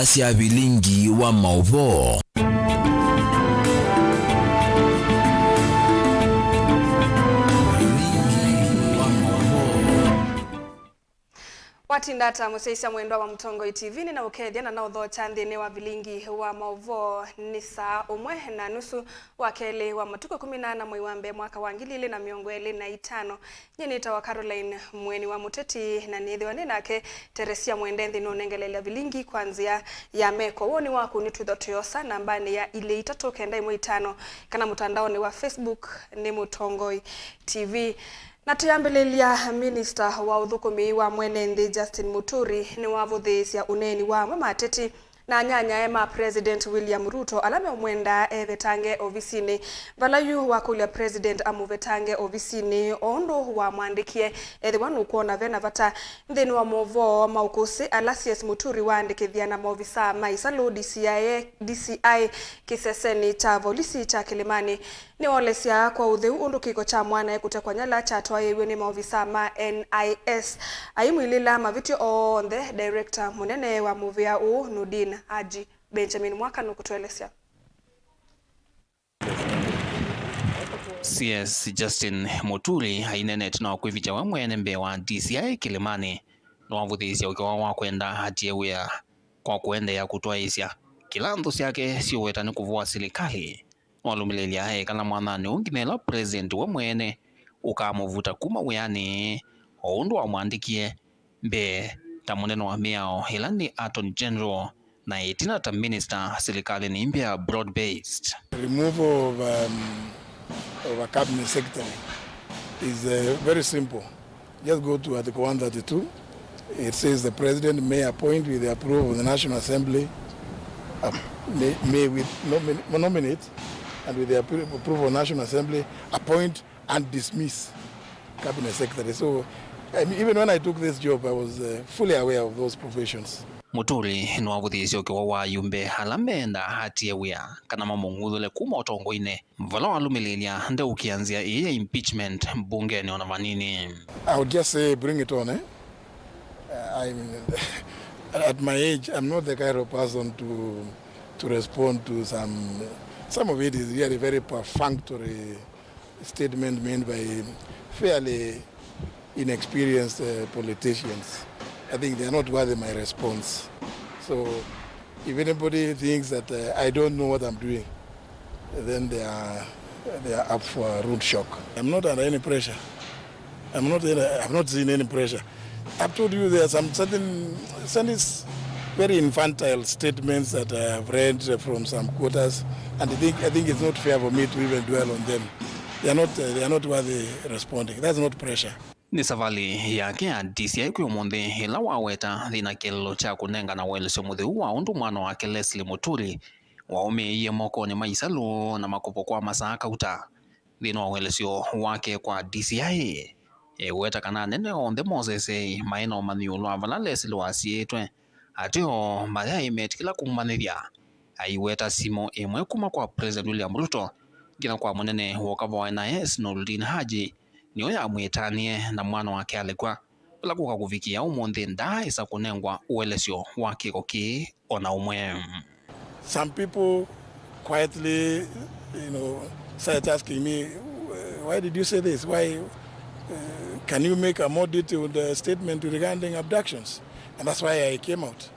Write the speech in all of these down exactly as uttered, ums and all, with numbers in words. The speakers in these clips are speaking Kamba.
sya vilingi wa maũvoo. Vilingi wa maũvoo. Watinda ata, mũsyaĩĩsya mwendwa wa Mũtongoi T V? Nĩnaũkethya na naũthokya nthĩnĩ wa vilingi wa maũvoo. Nĩ saa ũmwe na nusu wa kelĩ wa matukũ ĩkũmi na ana mwei wa mbee mwaka wa ngili ilĩ na mĩongo ĩlĩ na itano. Nyie nĩtawa Caroline Mũeni wa Mũteti, na nĩthĩwa nĩ nake Teresia Mwende nthĩnĩ wa ũnengeleelya vilingi kwa nzĩa ya meko. Woni waku nĩtwĩthwa tũyosa nambanĩ ya ilĩ itatũ kenda ĩmwe itano, kana mũtandaonĩ wa Facebook nĩ Mũtongoi T V. Na tũyambĩlĩlya, minista wa ũthũkũmi wa mwene nthĩ Justin Muturi nĩwavũthĩĩsya ũneeni wa amwe ma ateti na anyanyae ma President William Ruto ala meũmwendaa evetange ovisinĩ, vala yu wakũlya President amũvetange ovisinĩ o ũndũ wamwandĩkie ethĩwa nũkwona vena vata. Nthĩnĩ wa maũvoo ma ũkũsĩ ala C S Muturi waandĩkĩthya na maovisaa ma ĩsalũ, D C I, D C I kĩsesenĩ kya volisi kya Kĩlĩmanĩ, nĩwoolesya kwa ũtheu ũndũ kĩko kya mwanae kũtekwa nyala kyatwaĩĩw'e nĩ maovisaa ma N I S, aimwilĩla mavĩtyo onthe director mũnene wa mũvĩa ũũ, Noordin Haji. Benjamin Mwaka nũkũtũelesya. C S Justin Muturi aineenete na kwĩvikya we mwene mbee wa D C I Kĩlĩmanĩ, nĩwavũthĩĩsye ũkĩwa wa kwenda atie wĩa kwa kũendeea kũtwaĩĩsya kĩla nthũ syake siũweta nĩ kũvoa silikalĩ. Nĩwalũmĩlĩlya ekala mwathanĩ ũũ nginya ĩla President we mwene ũkamũvuta kuma wĩanĩ, o ũndũ wamwandĩkie mbee ta mũnene wa mĩao ĩla nĩ Attorney General, na ĩtina ta minister silikalĩnĩ ĩmbya ya broad based. Removal of, um, of a cabinet secretary is, uh, very simple. Just go to Article one thirty-two. It says the president may appoint with the approval of the National Assembly, uh, may, may with nomin-, nominate, and with the appro-, approval of National Assembly, appoint and dismiss cabinet secretary. So, I mean, even when I took this job, I was, uh, fully aware of those provisions. Muturi nĩwavũthĩĩsye ũkĩwa wa ayumbe ala meendaa atie wĩa kana mamũng'uthũle kuma ũtongoinĩ, vala walũmĩlĩlya ndeũkĩa nzĩa ĩĩ ya impeachment mbungenĩ ona vanini. I would just say, bring it on, eh? Uh, I mean, at my age, I'm not the kind of person to, to respond to some, some of it is really very perfunctory statement made by fairly inexperienced, uh, politicians. I think they are not worthy my response. So if anybody thinks that, uh, I don't know what I'm doing, then they are, they are up for a rude shock. I'm not under any pressure. I'm not in a, I've not seen any pressure. I've told you there are some certain, some is very infantile statements that I have read from some quarters, and I think, I think it's not fair for me to even dwell on them. They are not, uh, they are not worthy responding. That's not pressure. Nĩ savalĩ yake ya D C I kwĩ ũmũnthĩ ĩla waweta thĩna kĩlĩlo kya kũnengana ũelesyo mũtheu wa ũndũ mwana wake Leslie Muturi waũmĩĩie mokonĩ ma isalũ na makopo kwa masaa kauta. Nthĩnĩ wa ũelesyo wake kwa D C I, eweta kana anene onthe mosesei maĩ na ũmanyi ĩũlũ wa vala Leslie wasiĩĩtwe, ateo mayaĩ metikĩla kũmumanyĩthya. Aiweta simũ ĩmwe kuma kwa President William Ruto nginya kwa mũnene wa ũkavaa wa N I S Noordin Haji, nĩyo yamwĩtanie na mwana wake alekwa, vala kũka kũvikĩa ũmũnthĩ ndaaĩsa kũnengwa ũelesyo wa kĩko kĩĩ o na ũmwe. Some people quietly, you know, started asking me, "Why did you say this? Why, uh, can you make a more detailed, uh, statement regarding abductions?" And that's why I came out,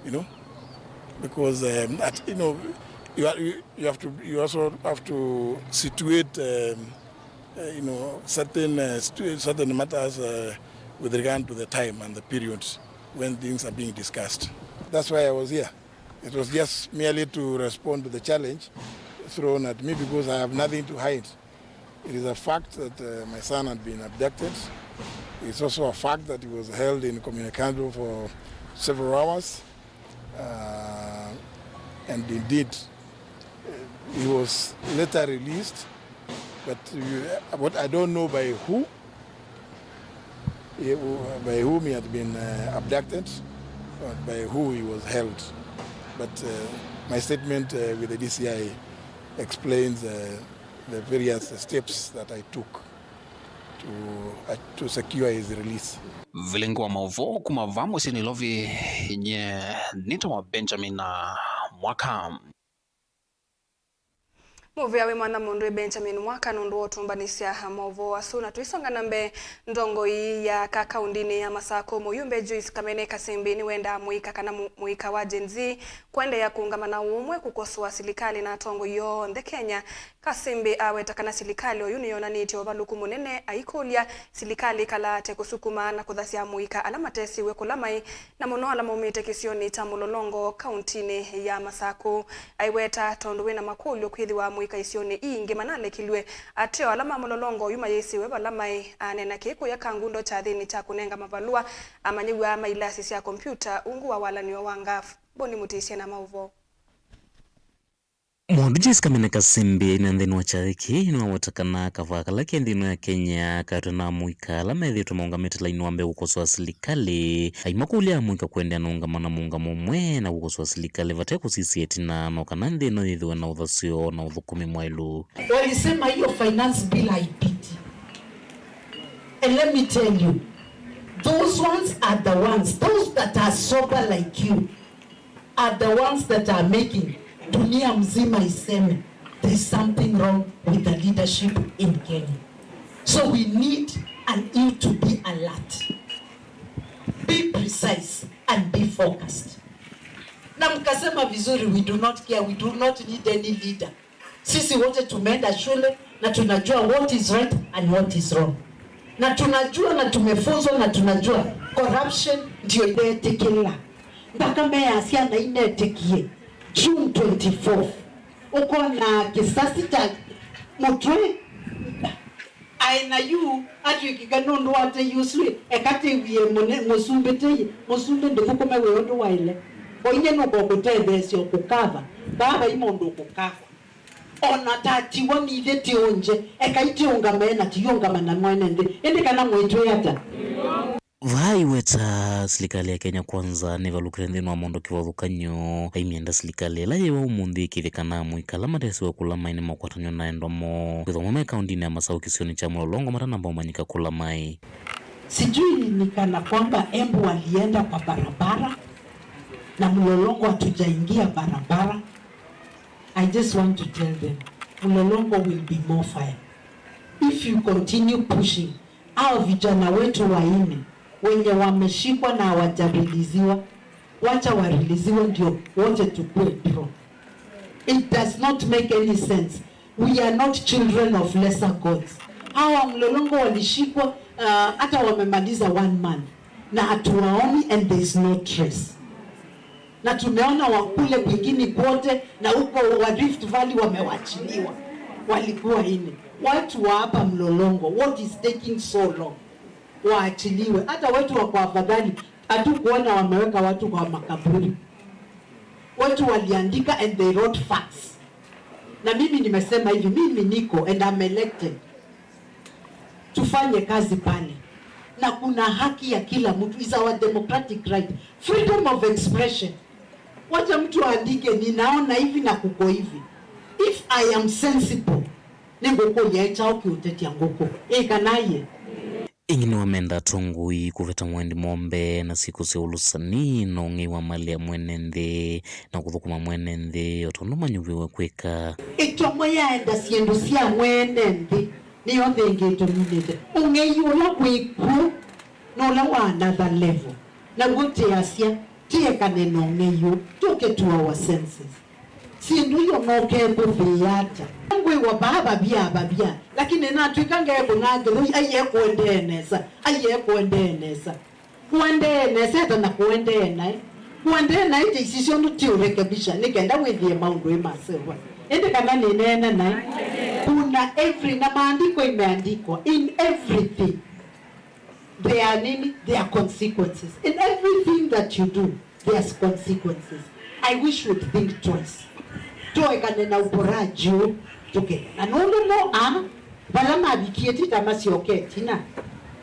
you know, because, um, at, you know, you, are, you, you have to, you also have to situate, um, uh, you know, certain, uh, situ-, certain matters, uh, with regard to the time and the period when things are being discussed. That's why I was here. It was just merely to respond to the challenge thrown at me because I have nothing to hide. It is a fact that, uh, my son had been abducted. It's also a fact that he was held incommunicado for several hours. Uh, and indeed, uh, he was later released, but, uh, what I don't know by who, he, by whom he had been, uh, abducted, or by who he was held. But, uh, my statement, uh, with the D C I explains, uh, the various steps that I took to to, uh, to secure his release. Vilingi wa maũvoo kuma vaa mũsyĩ Nairobi, nye nĩtawa Benjamin, uh, Mwaka. Mũvea wĩ mwana mũndũ ĩ Benjamin Mwaka nũndũ wa ũtũmbanĩsya maũvoo asu. Na tũisonga na mbee, ndongoi ya aka kaũndĩnĩ ya Masakũ, mũyumbe Joyce Kamene Kasimbi nĩwendaa mũika kana mũ-, mũika wa Gen Z kũendeea kũũngama na ũũmwe kũkosoa silikalĩ na atongoi onthe Kenya. Kasimbi aweta kana silikalĩ oyu nĩyonanĩtye ũvalũku mũnene aikũlya silikalĩ ĩkalaate kũsukuma na kũthasya amũika ala matesiwe kũla maĩ, na mũno ala maumĩte kĩsionĩ kya Mũlolongo kaũntĩnĩ ya Masakũ. Aiweta tondũ wĩna makũlyo kwĩthĩwa amũika isionĩ ii ingĩ manalekilw'e, ateo ala ma Mũlolongo oyu mayĩsĩwe vala maĩ. Aneena kĩĩ kũya Kangundo kyathĩnĩ kya kũnenga mavalũa amanyĩw'a ma ilasi sya kompiuta ungu wa walany'o wa ngaf. Boni Mũtĩsya na maũvoo. Mũndũ Joyce Kamene Kasimbi aina nthĩnĩ wa kyathĩ kĩĩ nĩwaweta kana kavaa kala ke nthĩ ĩno ya Kenya kaetwe na amũika ala methĩĩtwe maũngamĩte lainĩ wa mbee kũkosoa silikalĩ. Aimakũlya amũika kũendeea na ũngama na mũũngamo ũmwe na kũkosoa silikalĩ vate kũsisya ĩtina, no kana nthĩ ĩno yĩthĩwe na ũthasyo na ũthũkũmi mwaĩlu. Walisema hiyo finance bill haipiti. And let me tell you, those ones are the ones, those that are sober like you, are the ones that are making dunia mzima iseme there's something wrong with the leadership in Kenya. So we need an, you to be alert, be precise and be focused. Na mkasema vizuri, we do not care, we do not need any leader. Sisi wote tumeenda shule na tunajua what is right and what is wrong, na tunajua na tumefunzwa na tunajua corruption ndio inetikila. Mpaka meya syana inetikie June twenty-fourth, ukona kisasi cha mutwe. Aĩ na yu atw'ĩkĩka nũndũ wa tei ũsu, eka tĩwie mũne-, mũsumbĩ tei, mũsumbĩ ndũthũkũme wĩa ũndũ waĩle. Oinye nũkũkũtetheesya ũkũkava, vaa vai mũndũ ũkũkava. O na tatiwa nithyĩ tĩũngye, ekai tĩũngame na tiyũngama na mwene nthĩ. Ĩndĩ kana mwĩtw'ĩe ata? Vaa iweta silikalĩ ya Kenya Kwanza nĩvalũkĩte nthĩnĩ wa maũndũ kĩvathũkany'o, aimyenda silikalĩ ĩla yĩva ũmũnthĩ ĩkĩthĩka na amũika ala matesiwe kũla maĩ nĩmakwatanw'a na endwa moo, kwĩthwa mo me kaũndĩnĩ ya Masaũ kĩsionĩ kya Mũlolongo matanamba ũmanyĩka kũla maĩ. Sijui ni kana kwamba Embu walienda kwa barabara na Mlolongo hatujaingia barabara. I just want to tell them, Mlolongo will be more fire. If you continue pushing, hao vijana wetu wanne wenye wameshikwa na hawajariliziwa, wacha wariliziwe ndio wote tukue pro. It does not make any sense. We are not children of lesser gods. Hawa Mlolongo walishikwa, uh, hata wamemaliza one month na hatuwaoni and there is no trace. Na tumeona wa kule kwingine kwote na huko wa Rift Valley wamewachiliwa. Walikuwa ine. Watu wa hapa Mlolongo, what is taking so long? Waachiliwe. Hata wetu wako afadhali, hatukuona wameweka watu kwa makaburi. Wetu waliandika and they wrote facts. Na mimi nimesema hivi, mimi niko and I'm elected. Tufanye kazi pale. Na kuna haki ya kila mtu, is our democratic right. Freedom of expression. Wacha mtu aandike, "Ninaona hivi na kuko hivi." If I am sensible, nĩngũkũlya ĩ kyaũ kĩũtetya ngũkũ? Ĩ kana ĩe? Ĩngĩ nĩwamenda atongoi kũveta mwendi mombe na syĩko sya ũlũsani na ũng'ei wa malĩ ya mwene nthĩ na kũthũkũma mwene nthĩ o tondũ manyuvĩwe kwĩka. Ĩtomo yaenda syĩndũ sya mwene nthĩ nĩyo thĩngĩ ĩtũminĩte. Ũng'ei ũla wĩ kw'o nĩ ũla wa another level. Naw'o tĩasya, tĩekane na ũng'ei ũũ, tũke to our senses. Syĩndũ io nokethũvĩĩa ata? Ngwĩwa vaa vavya vavya, lakini natw'ĩka ngekũna ngĩthũi, aiye kũendee nesa, aiye kũendee nesa. Kũendee nesa ata na kũendee naĩ? Kũendee naĩ ta ici syonthe ti ũrekebisha nĩ kenda wĩthĩe maũndũ ĩ maseo. Ĩndĩ kana nĩneena naĩ? Kuna every, na maandiko imeandikwa in everything. There are nini? There are consequences. In everything that you do, there's consequences. I wish you'd think twice. Tũekane na ũporaji ũũ tũke. Na nũndũ no a, vala mavikie ti ta masyoke ĩtina.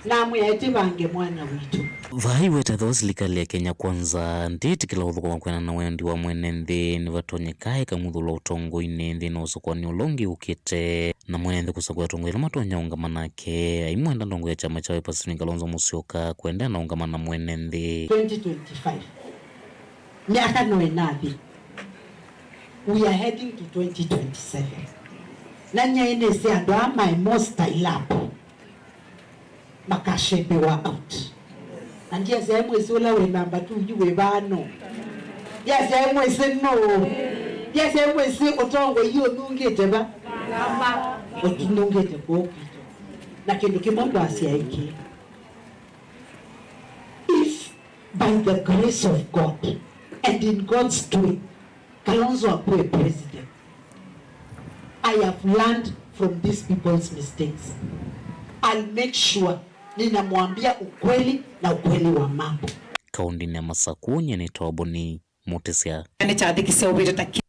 Namwĩa, ĩtĩvange mwana witũ. Vaa iweta thoo, silikalĩ ya Kenya Kwanza ndĩtĩkĩla ũthũkũma kwĩanana na wendi wa mwene nthĩ. Nĩvatonyeka ĩkamũthũlwa ũtongoinĩ nthĩnĩ wa ũsakũani ũla ũngĩ ũkĩte, na mwene nthĩ kũsakũa atongoi ala matonya ũngama nake. Aimwenda ndongoi ya kyama kya Wiper Stephen Kalonzo Musyoka kũendeea na ũngama na mwene nthĩ. Twenty twenty-five. Myaka no ĩnathi. We are heading to twenty twenty-seven. Na nyie nĩsĩ andũ aa maĩ most style up makashebewa out. Na ndiasyaĩ mwĩsĩ ũla wĩ namba two yu wĩ vaa nũ. Ndiasyaĩ mwĩsĩ nũ. Ndiasyaĩ mwĩsĩ ũtongoi yu ũnungĩte va. Ũnungĩte kũũ kwitũ. Na kĩndũ kĩmwe ngwasya ĩkĩ. If by the grace of God and in God's doing, Kalonzo akuwe president, I have learned from these people's mistakes. I'll make sure ninamwambia ukweli na ukweli wa mambo. Kaũntĩnĩ ya Masakũ, nyie nĩtawa Boni Mũtĩsya. Nĩ kyathĩ kĩseũvĩte ta kĩ-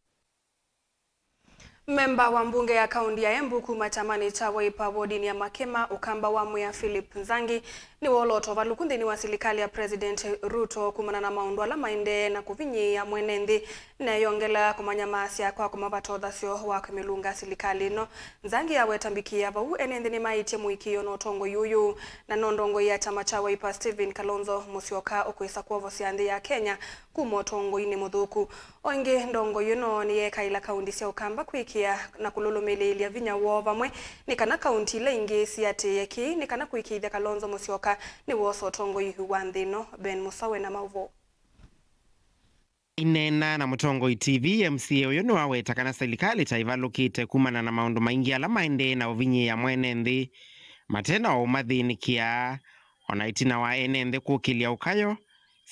Memba wa mbunge ya kaunti ya Embu kuma kyamanĩ kya Wiper wodinĩ ya Makema, Ũkamba wa Mwĩa Philip Nzangi, nĩwoolota ũvalũku nthĩnĩ wa silikalĩ ya President Ruto kumana na maũndũ ala maendee na kũvinyĩĩa mwene nthĩ, na eyongela kũmanyamaasya kwa kũmavata ũthasyo wa kwĩmĩlunga silikalĩ ĩno. Nzangi aweta mbikĩa vau ene nthĩ nĩmaĩtye mũĩkĩĩo na ũtongoi ũyũ, na no ndongoi ya kyama kya Wiper Stephen Kalonzo Musyoka ũkwĩsa kwovosya nthĩ ya Kenya kuma ũtongoinĩ mũthũku. O ĩngĩ, ndongoi ĩno nĩyeekaĩla kaunti sya Ũkamba kwĩkĩa na kũlũlũmĩlĩĩlya vinya woo vamwe nĩ kana kaunti ila ingĩ siatĩĩe kĩĩ nĩ kana kũĩkĩĩthya Kalonzo Musyoka nĩwoosa ũtongoi wa nthĩ ĩno. Ben Musa wĩ na maũvoo. Aineena na Mũtongoi T V, M C A ũyũ nĩwaweta kana silikalĩ ta ĩvalũkĩte kumana na maũndũ maingĩ ala maendee na ũvinyĩĩa mwene nthĩ, mate na ũmathĩnĩkĩa, o na ĩtina wa ene nthĩ kũkĩlya ũkayo.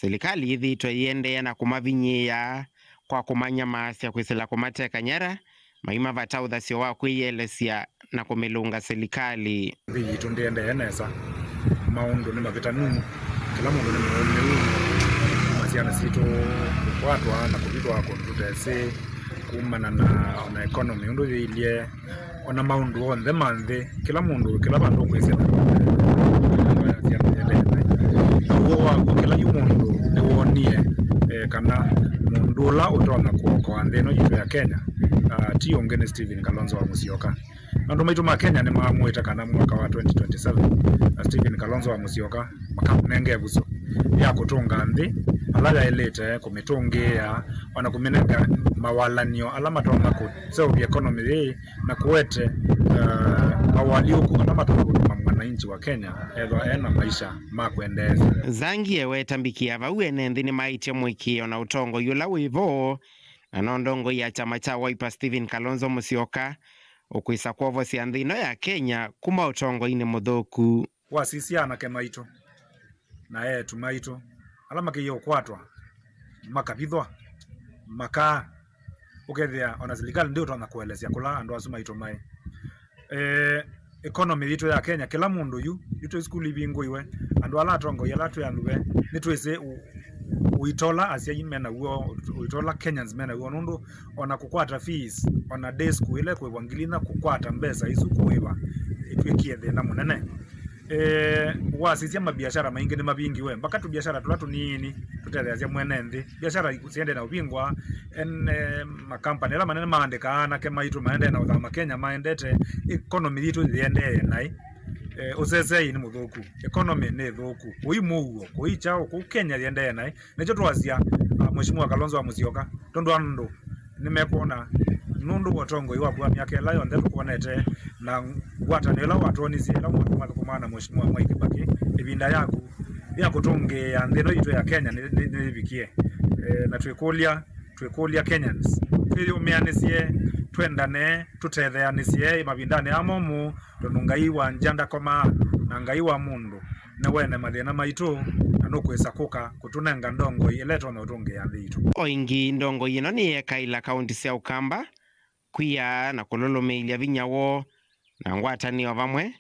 Silikalĩ yĩthĩĩtwe ĩendeea na kũmavinyĩĩa kwa kũmanyamaasya kwĩsĩla kũmateka nyara, maimavata ũthasyo wa kwĩyĩelesya na kũmĩlũnga silikalĩ. Nthĩ yitũ ndĩendee nesa. Maũndũ nĩ mavĩtanu. Kĩla mũndũ nĩ mũũmĩu. Kuma syana sitũ kũkwatwa na kũvithwa kũndũ tũtesĩ, kumana na ona economy ũndũ yĩilye, ona maũndũ onthe ma nthĩ, kĩla mũndũ, kĩla vandũ ũkwĩsya na ũw'o waku, kĩla yu mũndũ nĩwonie, eh, kana mũndũ ũla ũtonya kũokoa nthĩ ĩno yitũ ya Kenya, ah, ti ũngĩ nĩ Stephen Kalonzo wa Musyoka. Andũ maitũ ma Kenya nĩmaamũĩte kana mwaka wa twenty twenty-seven, ah, Stephen Kalonzo wa Musyoka makamũnenga ĩvuso ya kũtũnga nthĩ ala yaĩlĩte kũmĩtũngĩĩa, o na kũmĩnenga mawalan'yo ala matonya kũseũvya economy yĩĩ na kũete, eh, mawalyũku ala matonya kũtuma mwananchi wa Kenya ethwa e na maisha ma kwendeesya. Nzangi eweta mbikĩa vau ene nthĩ nĩmaĩtye mũĩkĩĩo na ũtongoi ũla wĩ vo, na no ndongoi ya kyama kya Wiper Stephen Kalonzo Musyoka ũkwĩsa kwovosya nthĩ ĩno ya Kenya kuma ũtongoinĩ mũthũku. Wasisya anake maitũ na eĩtu maitũ ala makĩie ũkwatwa, makavithwa, makaa, ũkethĩa ona silikalĩ ndĩũtonya kũelesya kũla andũ asu maitũ maĩ. Eh, economy yitũ ya Kenya, kĩla mũndũ yu, yu twĩ sukulu ivingũiwe, andũ ala atongoi ala twĩ andũ ve, nĩtwĩsĩ ũ-, ũito ũla asyai me naw'o, ũito ũla Kenyans me naw'o, nũndũ ona kũkwata fees, ona day school ĩla ĩkũĩvwa ngili inya, kũkwata mbesa isu kũĩva ĩtw'ĩkie thĩna mũnene. Eh, wasisya mabiashara maingĩ nĩmavingiwe, mpaka tũbiashara tũla tũnini tũtetheasya mwene nthĩ. Biashara siendee na ũvingwa, ene makampani ala manene maandĩkaa anake maitũ maendee na ũthama Kenya maendete, economy yitũ yĩendee naĩ. Eh, ũsesei nĩ mũthũku, economy nĩ thũku, kũi mũuo, kũi kyaũ, kũu Kenya yĩendee naĩ. Nĩkyo twasya, ah, Mheshimiwa Kalonzo wa Musyoka, tondũ andũ nĩmekwona nũndũ wa ũtongoi waku wa myaka ĩla yonthe tũkwonete na ngwatanĩo ĩla watwonisye ĩla mwathũkũmaa na Mheshimiwa Mwai Kĩbakĩ, ĩvinda yaku ya kũtũngĩĩa nthĩ ĩno yitũ ya Kenya nĩ, nĩ, nĩyĩvikie. Eh, na twĩkũlya, twĩkũlya Kenyans, twĩyũmĩanĩsye, twendane, tũtetheanĩsye mavindanĩ aa momũ, tondũ Ngai wa ngya ndakomaa, na Ngai wa mũndũ nĩwene mathĩna maitũ, na nũkwĩsa kũka kũtũnenga ndongoi ĩla ĩtonya ũtũngĩĩa nthĩ yitũ. O ĩngĩ, ndongoi ĩno nĩyekaĩla kaunti sya Ũkamba kwia na kũlũlũmĩĩlya vinya woo na ngwatanĩo vamwe,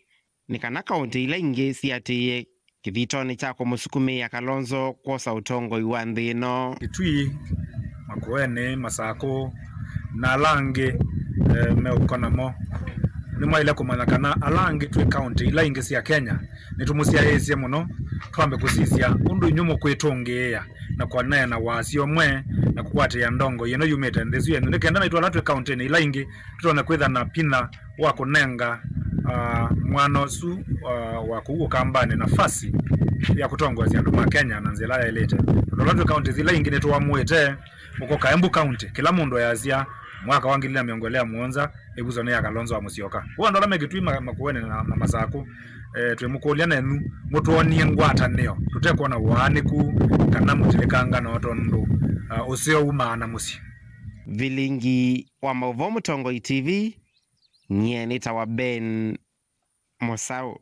nĩ kana kaunti ila ingĩ siatĩĩe kĩthitonĩ kya kũmũsukumĩĩa Kalonzo kwosa ũtongoi wa nthĩ ĩno. Kitui, Makueni, Masakũ, na ala angĩ, eh, meũka namo, Nĩmwaĩle kũmanya kana ala angĩ twĩ kaũntĩ ila ingĩ sya Kenya nĩtũmũsyaĩĩsye mũno twambe kũsisya ũndũ inyw'ĩ mũkwĩtũngĩĩa na kũneena wasya ũmwe na kũkwatĩĩa ndongoi ĩno yumĩte nthĩ ĩsu yenyu, nĩ kenda naitũ ala twĩ kaũntĩnĩ ila ingĩ tũtonye kwĩtha na pinya wa kũnenga, ah, mwana ũsu, ah, wa kũu Ũkambanĩ nafasi ya kũtongoesya andũ ma Kenya na nzĩa ĩla yaĩlĩte. Tondũ ala twĩ kaũntĩ ila ingĩ nĩtũamũĩte ũkoka Embu County, kĩla mũndũ easya mwaka wa ngili na mĩongo ĩlĩ na mũonza ĩvuso nĩ ya Kalonzo wa Mũsyoka. Kwoou andũ ala me Kitui, ma-, Makueni na, na Masakũ, eh, twĩmũkũlya nenyu mũtwonie ngwatanĩo tũtekwona ũaanĩku kana mũtilĩkangano tondũ, ah, ũseo umaa na mũsyĩ. Vilingi wa maũvoo Mũtongoi T V, nyie nĩtawa Ben Mũsaũ.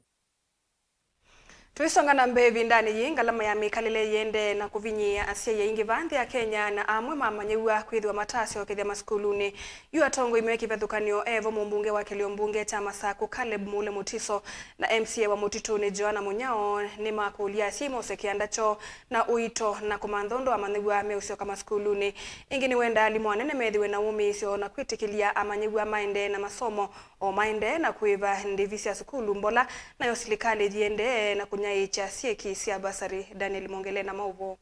Tũisonga na mbee ĩvindanĩ yĩĩ, ngalama ya mĩkalĩle yĩendee na kũvinyĩĩa asyai aingĩ vaa nthĩ ya Kenya, na amwe mamanyĩw'a kwĩthĩwa matasyokethya masukulunĩ. Yu atongoi me kĩvathũkany'o, evo mũmbunge wa kĩlio mbunge kya Masakũ Caleb Mule Mutiso na M C A wa Mũtitũnĩ Joanna Mũnyao nĩmakũlya asyai mose kĩanda kyoo na ũito na kũmantha ũndũ amanyĩw'a meũsyoka masukulunĩ. Ĩngĩ nĩwendaa alimũ anene methĩwe na wũmĩĩsyo na kwĩtĩkĩlya amanyĩw'a maendee na masomo, o maendee na kũĩva ndĩvi sya sukulu mbola, nayo silikalĩ yĩendee na kũnyaĩĩkya syĩki sya basarĩ. Daniel Mongele na maũvoo.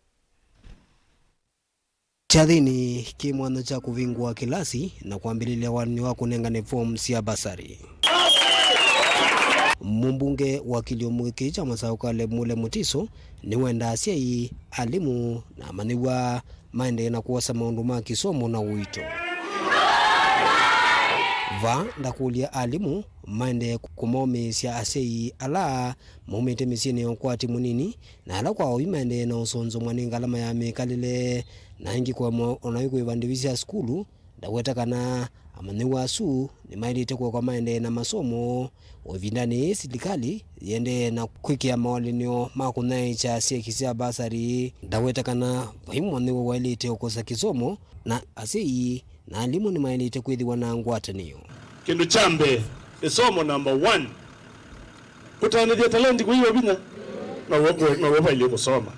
Kyathĩnĩ kĩ mwanya kya kũvingũa kĩlasi na kwambĩlĩlya walanĩ wa kũnengane form sya basarĩ, mũmbunge wa kĩlio mbunge kya Masakũ Caleb Mule Mutiso nĩwendaa asyai, alimũ na amanyĩw'a maendee na kwosa maũndũ ma kĩsomo na ũito. Vaa ndakũlya alimũ maendee kũmomĩĩsya asyai ala maumĩte mĩsyĩnĩ ya ũkwati mũnini, na ala kwa oyu maendee na ũsonzomwa nĩ ngalama ya mĩkalĩle, na ĩngĩ kũemwa o nayu kũĩva ndĩvi sya sukulu. Ndaweta kana amanyĩw'a asu nĩmaĩlĩte kũekwa maendee na masomo, o ĩvindanĩ yĩĩ silikalĩ yĩendee na kwĩkĩa mawalanĩo ma kũnyaĩĩkya syĩki sya basarĩ. Ndaweta kana vai mwanyĩw'a waĩlĩte ũkosa kĩsomo, na asyai na alimũ nĩmaĩlĩte kwĩthĩwa na ngwatanĩo. Kĩndũ kya mbee, ĩsomo number one. Kũtanĩthya talenti kwĩiwa vinya, now'o kũ-, now'o vailye kũsoma.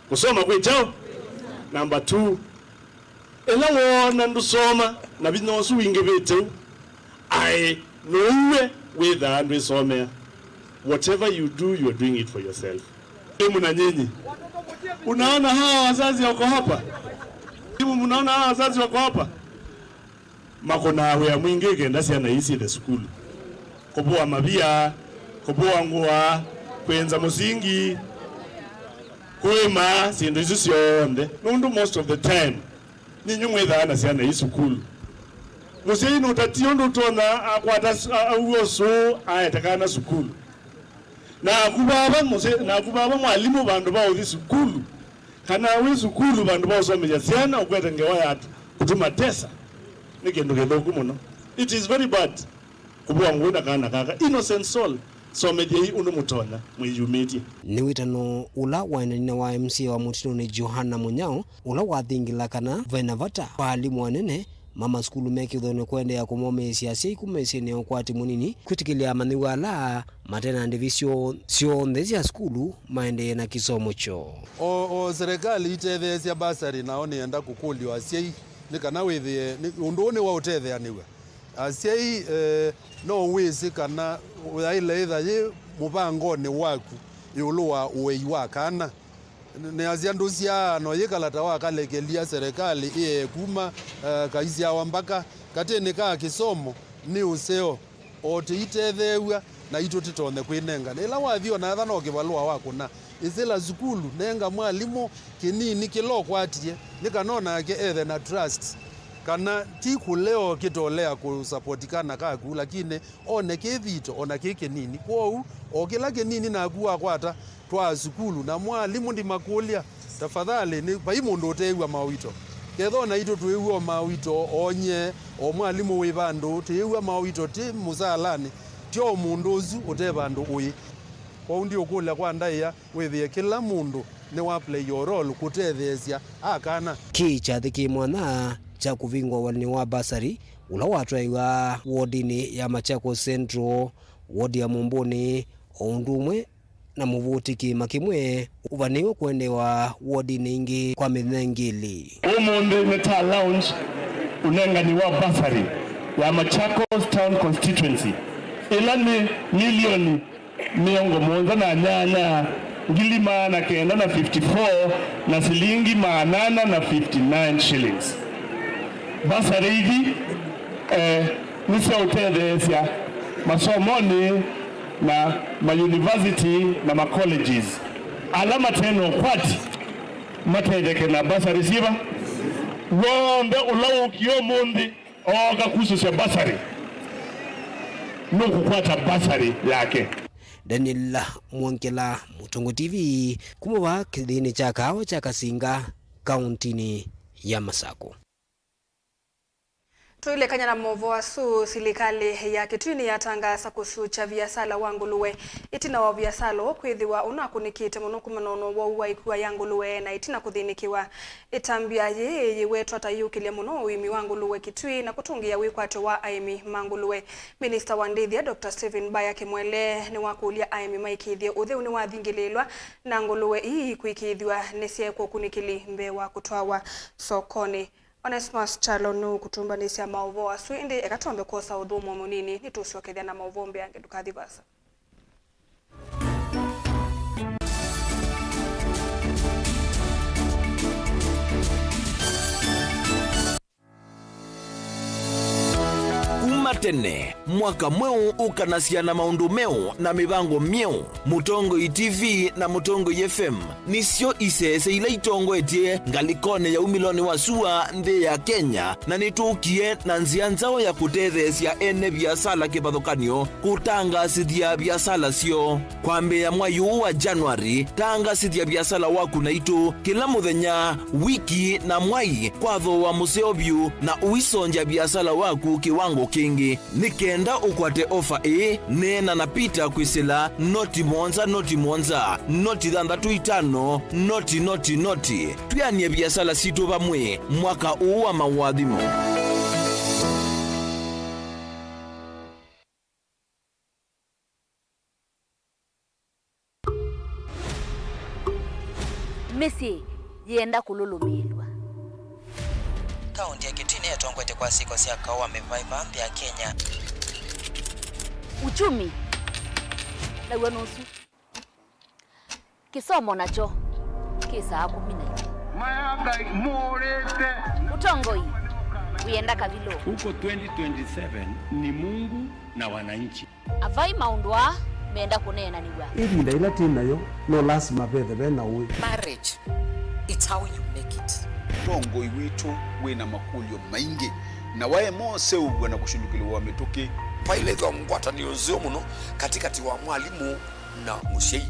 Kũsoma kwĩ kyaũ? Number two, ĩla woona ndũsoma na vinya ũsu wingĩvĩte ũu, aĩ, nũue wĩthaa ndwĩsomea. Whatever you do, you are doing it for yourself. Elimu na nyinyi. Unaona hawa wazazi wako hapa? Elimu, mnaona hawa wazazi wako hapa? Makũnaa wĩa mwingĩ kenda syana ii syĩthe sukulu. Kũvũa mavia, kũvũa ngũa, kwĩnza mũsingi, kũĩma, syĩndũ isu syonthe. Nũndũ most of the time, ninyu mwĩthaa na syana ii sukulu. Mũsyai nũtatie ũndũ ũtonya akwata s-, a-, auo sũũ aete kana sukulu. Naku vava mũsyai, naku vava mwalimũ vandũ va ũthi sukulu, kana wĩ sukulu vandũ va ũsomethya syana ũkwete ngewa ya kũtuma tesa, nĩ kĩndũ kĩthũku mũno. It is very bad. Kũvũa ngũĩ na kana kaka. Innocent soul. Somethyai ũndũ mũtonya, mwĩyumĩtye. Nĩ wĩtano ũla waendanie na wa M C A wa Mũtitũnĩ Joanna Mũnyao, ũla wathingila kana vaĩ na vata wa alimũ anene ma masukulu me kĩthonyo kũendeea kũmomĩĩsya asyai kuma ĩsyĩnĩ ya ũkwati mũnini kwĩtĩkĩlya amanyĩw'a ala mate na ndĩvi syoo-, syonthe sya sukulu maendee na kĩsomo kyoo. O, o serikali itetheesya basarĩ, nao nĩenda kũkũlya asyai nĩ kana wĩthĩe nĩ, ũndũ ũũ nĩwaũtetheanĩw'a. Asyai, eh, no wĩsĩ kana yaĩle ĩtha yĩ mũvangonĩ waku ĩũlũ wa ũei wa kana. Nĩasya ndũsyaa no yĩkala ta wakalekelya serikali ĩee kuma, eh, kaisyawa mbaka katĩnĩ ka kĩsomo nĩ ũseo, o tĩitetheew'a naitũ tĩtonye kwĩnengane. Ĩla wathi onatha no kĩvalũa wakũna, ĩsĩla sukulu, nenga mwalimũ kĩnini kĩla ũkwatie, nĩ kana onake ethe na trust, kana ti kũlea ũkĩtolea kũsapoti kana kaku, lakini one kĩ thito, ona kĩ kĩnini. Kwoou, o kĩla kĩnini naku wakwata, twaa sukulu, na mwalimũ ndimakũlya, tafadhali, nĩ vai mũndũ ũteew'a mawĩto. Ketha o naitũ twĩw'a o mawĩto, o nye, o mwalimũ wĩ vandũ, twĩw'a mawĩto, ti mũsaalanĩ, ti o mũndũ ũsu ũte vandũ ũĩ. Kwoou ndiũkũlya kwa ndaĩa, wĩthĩe kĩla mũndũ nĩwa play your role kũtetheesya aa kana. Kĩĩ kyathĩ kĩ mwanya kya kũvingwa ũalanĩ wa basarĩ ũla watwaĩwa wodinĩ ya Machakos Central, wodi ya Mũmbũnĩ, o ũndũ ũmwe na mũvũti kĩĩma kĩmwe ũvanĩĩwe kũendeewa wodinĩ ingĩ kwa mĩthenya ĩngĩ ĩlĩ. Ũmũnthĩ nĩ ta launch ũnengani wa basarĩ ya Machakos Town Constituency. Ĩla nĩ milioni mĩongo mũonza na nyanya, ngili maana kenda na fifty-four na silingi maana ana na fifty-nine shillings. Basarĩ ithi, eh, nĩ sya ũtetheesya masomonĩ na mayunivasiti na macolleges. Ala mate na ũkwati matetheke na basarĩ syĩva. W'onthe ũla ũkie ũmũnthĩ ooka kusũsya basarĩ nũkũkwata basarĩ yake. Daniel Mwongela, Mũtongoi T V, kuma vaa kĩthĩnĩ kya kaawa kya Kasinga, kauntinĩ ya Masakũ. Tũilekany'a na maũvoo asu, silikalĩ ya Kitui nĩyatangaasa kũsũkya viasala wa ngũlũe ĩtina wa viasala ũũ kwĩthĩwa ũnakũnĩkĩte mũno kumana na ũwau wa ĩkua ya ngũlũe na ĩtina kũthĩnĩkĩwa. Ĩtambya yĩĩ yĩwetwa ta yĩũkĩlya mũno ũĩmi wa ngũlũe Kitui na kũtũngĩĩa wĩkwatyo wa aĩmi ma ngũlũe. Minista wa ndĩthya, Doctor Stephen Mbaya Kĩmwele, nĩwakũlya aĩmi maĩkĩĩthye ũtheu nĩwathingĩlĩĩlwa na ngũlũe ii kũĩkĩĩthw'a nĩsyeekwa ũkunĩkĩli mbee wa kũtwawa sokonĩ. Onesmus Kyalo nũkũtũmbanĩsya maũvoo asu, ĩndĩ eka twambe kwosa ũthũmũo mũnini, nĩtũsyokethya na maũvoo mbeange, ndũkathi vaasa. Kuma tene, mwaka mweũ ũkanasya na maũndũ meũ na mĩvango myeũ. Mũtongoi T V na Mũtongoi F M nĩsyo isese ila itongoetye ngalĩkonĩ ya umĩlonĩ wa sua nthĩ ya Kenya, na nĩtũkie na nzĩa nzaũ ya kũtetheesya ene viasala kĩvathũkany'o kũtangaasĩthya viasala syoo. Kwambĩĩa mwai ũũ wa January, tangaasĩthya viasala waku naitũ kĩla mũthenya, wiki, na mwai kwa thooa mũseo vyũ, na ũisongya viasala waku kĩwango kĩngĩ. Nĩ kenda ũkwate ofa ĩĩ, neena na Peter kwĩsĩla noti mũonza, noti mũonza, noti thanthatũ itano, noti, noti, noti. Twĩanĩe viasala sitũ vamwe mwaka ũũ wa maũathimo. Mĩsyĩ yĩenda kũlũlũmĩĩlw'a. Kaũntĩ ya Kitui nĩyo ĩtongoetye kwa syĩko sya kaũ wa mĩvaĩva nthĩ ya Kenya. Uchumi naw'o nũsu. Kĩsomo nakyo kĩ saa kũmi na imwe. Maya Ngai mũũrĩte. Ũtongoi wĩenda kavilũ. Huko twenty twenty-seven ni Mungu na wananchi. Avai maũndũ aa menda kũneenanĩw'a. Ĩvinda yĩla twĩ nayo, no lasima vethe ve na ũĩ. Marriage, it's how you make it. Ũtongoi witũ wĩ na makũlyo maingĩ, na waema ũseũvw'a na kũshũlũkĩlĩw'a mĩtũkĩ. Vailethwa ngwatanĩo nzeo mũno katĩkatĩ wa mwalimũ na mũsyai.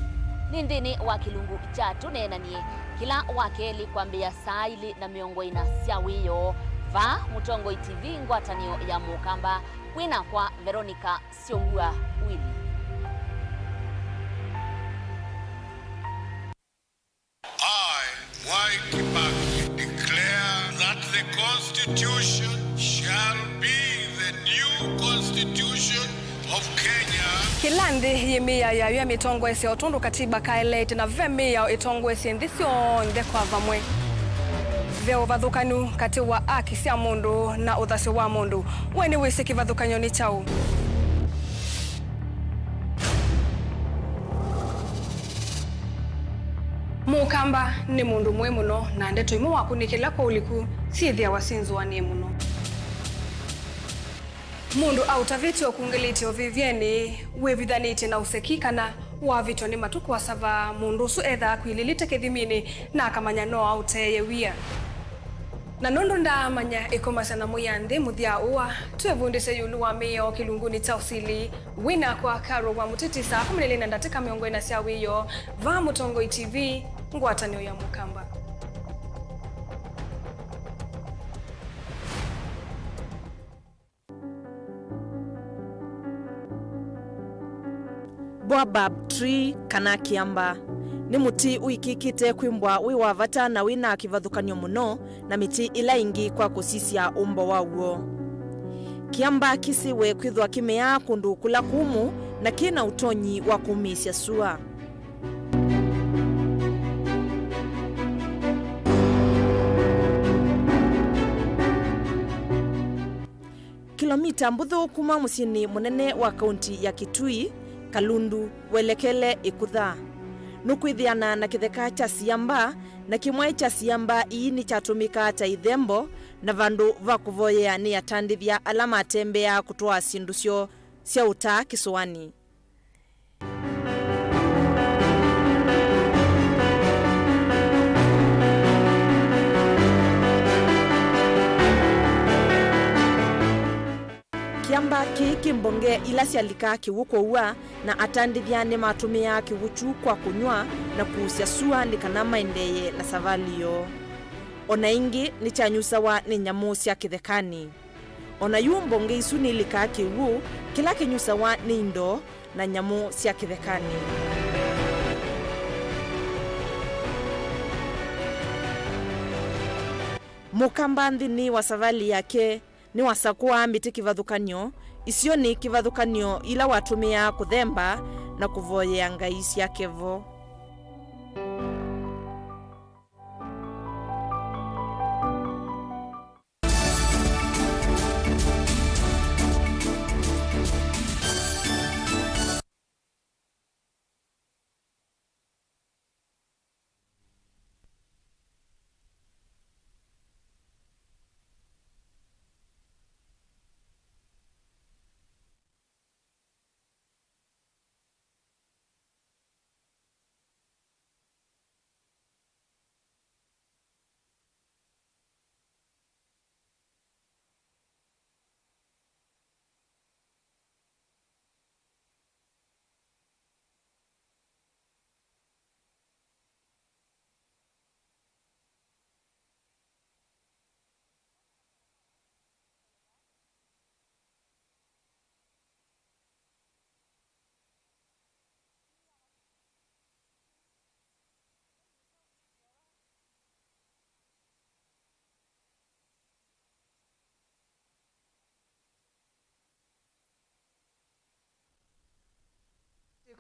Nĩ nthĩnĩ wa kĩlungu kya Tũneenanie, kĩla wa kelĩ kwambĩĩa saa ilĩ na mĩongo ĩna sya wĩoo, vaa Mũtongoi T V, ngwatanĩo ya Mũkamba, kwĩ nakwa Veronica Syombua Willy. I, Mwai Kibaki, declare that the Constitution shall be the new Constitution of Kenya. Kĩla nthĩ yĩ mĩao yayo ya mĩtongoesye o tondũ katiba kaeleete, na ve mĩao ĩtongoesye nthĩ syonthe kwa vamwe. Ve ũvathũkanu katĩ wa haki sya mũndũ na ũthasyo wa mũndũ. We nĩwĩsĩ kĩvathũkany'o nĩ kyaũ? Mũkamba nĩ mũndũ mũĩ mũno, na ndeto imwe wakũnĩkĩla kwa ũliku syĩthĩawa syĩ nzũanĩe mũno. Mũndũ aũtavĩtye ũkungĩlĩtye ũvĩvyenĩ wĩvithanĩtye na ũseki kana wavĩtwa nĩ matũ kũasava, mũndũ ũsu ethaa akwilĩlĩte kĩthiminĩ na akamanya no aũteeye wia. Na nũndũ ndaamanya ĩkomasya na mũya nthĩ mũthya ũa, twĩvundĩsye ĩũlũ wa mĩao kĩlungunĩ kya ũsili. Wĩ nakwa Carol wa Mũtiti saa kũmi na ilĩ na ndatĩka mĩongo ĩna sya wĩoo, vaa Mũtongoi T V, ngwatanĩo ya Mũkamba. Baobab tree, kana kĩamba, nĩ mũtĩ ũĩkĩĩkĩte kwĩmbwa wĩ wa vata na wĩ na kĩvathũkany'o mũno na mĩtĩ ĩla ĩngĩ kwa kũsisya ũmbo waw'o. Kĩamba kĩsĩwe kwĩthwa kĩmeaa kũndũ kũla kũmũ na kĩ na ũtonyi wa kũmĩĩsya sua. Kĩlomita mbũthũ kuma mũsyĩnĩ mũnene wa kaunti ya Kitui, Kalundu, welekele Ĩkutha, nũkwĩthĩana na kĩtheka kya Siamba, na kĩmwaĩ kya Siamba ii nĩkyatũmĩkaa ta ithembo na vandũ va kũvoyea nĩ atandĩthya ala matembeaa kũtwaa syĩndũ syoo sya ũtaa kĩsũanĩ. Kĩamba kĩĩ kĩ mbonge ila syalika kĩw'ũ kũua, na atandĩthya nĩmatũmĩaa kĩw'ũ kyu kwa kũnyw'a na kuusya sua nĩ kana maendeeye na savalĩ yoo. O na ĩngĩ nĩkyanyusawa nĩ nyamũ sya kĩthekanĩ. O na yu mbonge isu nilikaa kĩw'ũ kĩla kĩnyusawa nĩ indo na nyamũ sya kĩthekanĩ. Mũkamba nthĩnĩ wa savalĩ yake nĩwasakũaa mĩtĩ kĩvathũkany'o, isionĩ kĩvathũkany'o ila watũmĩaa kũthemba na kũvoyea ngai syake vo.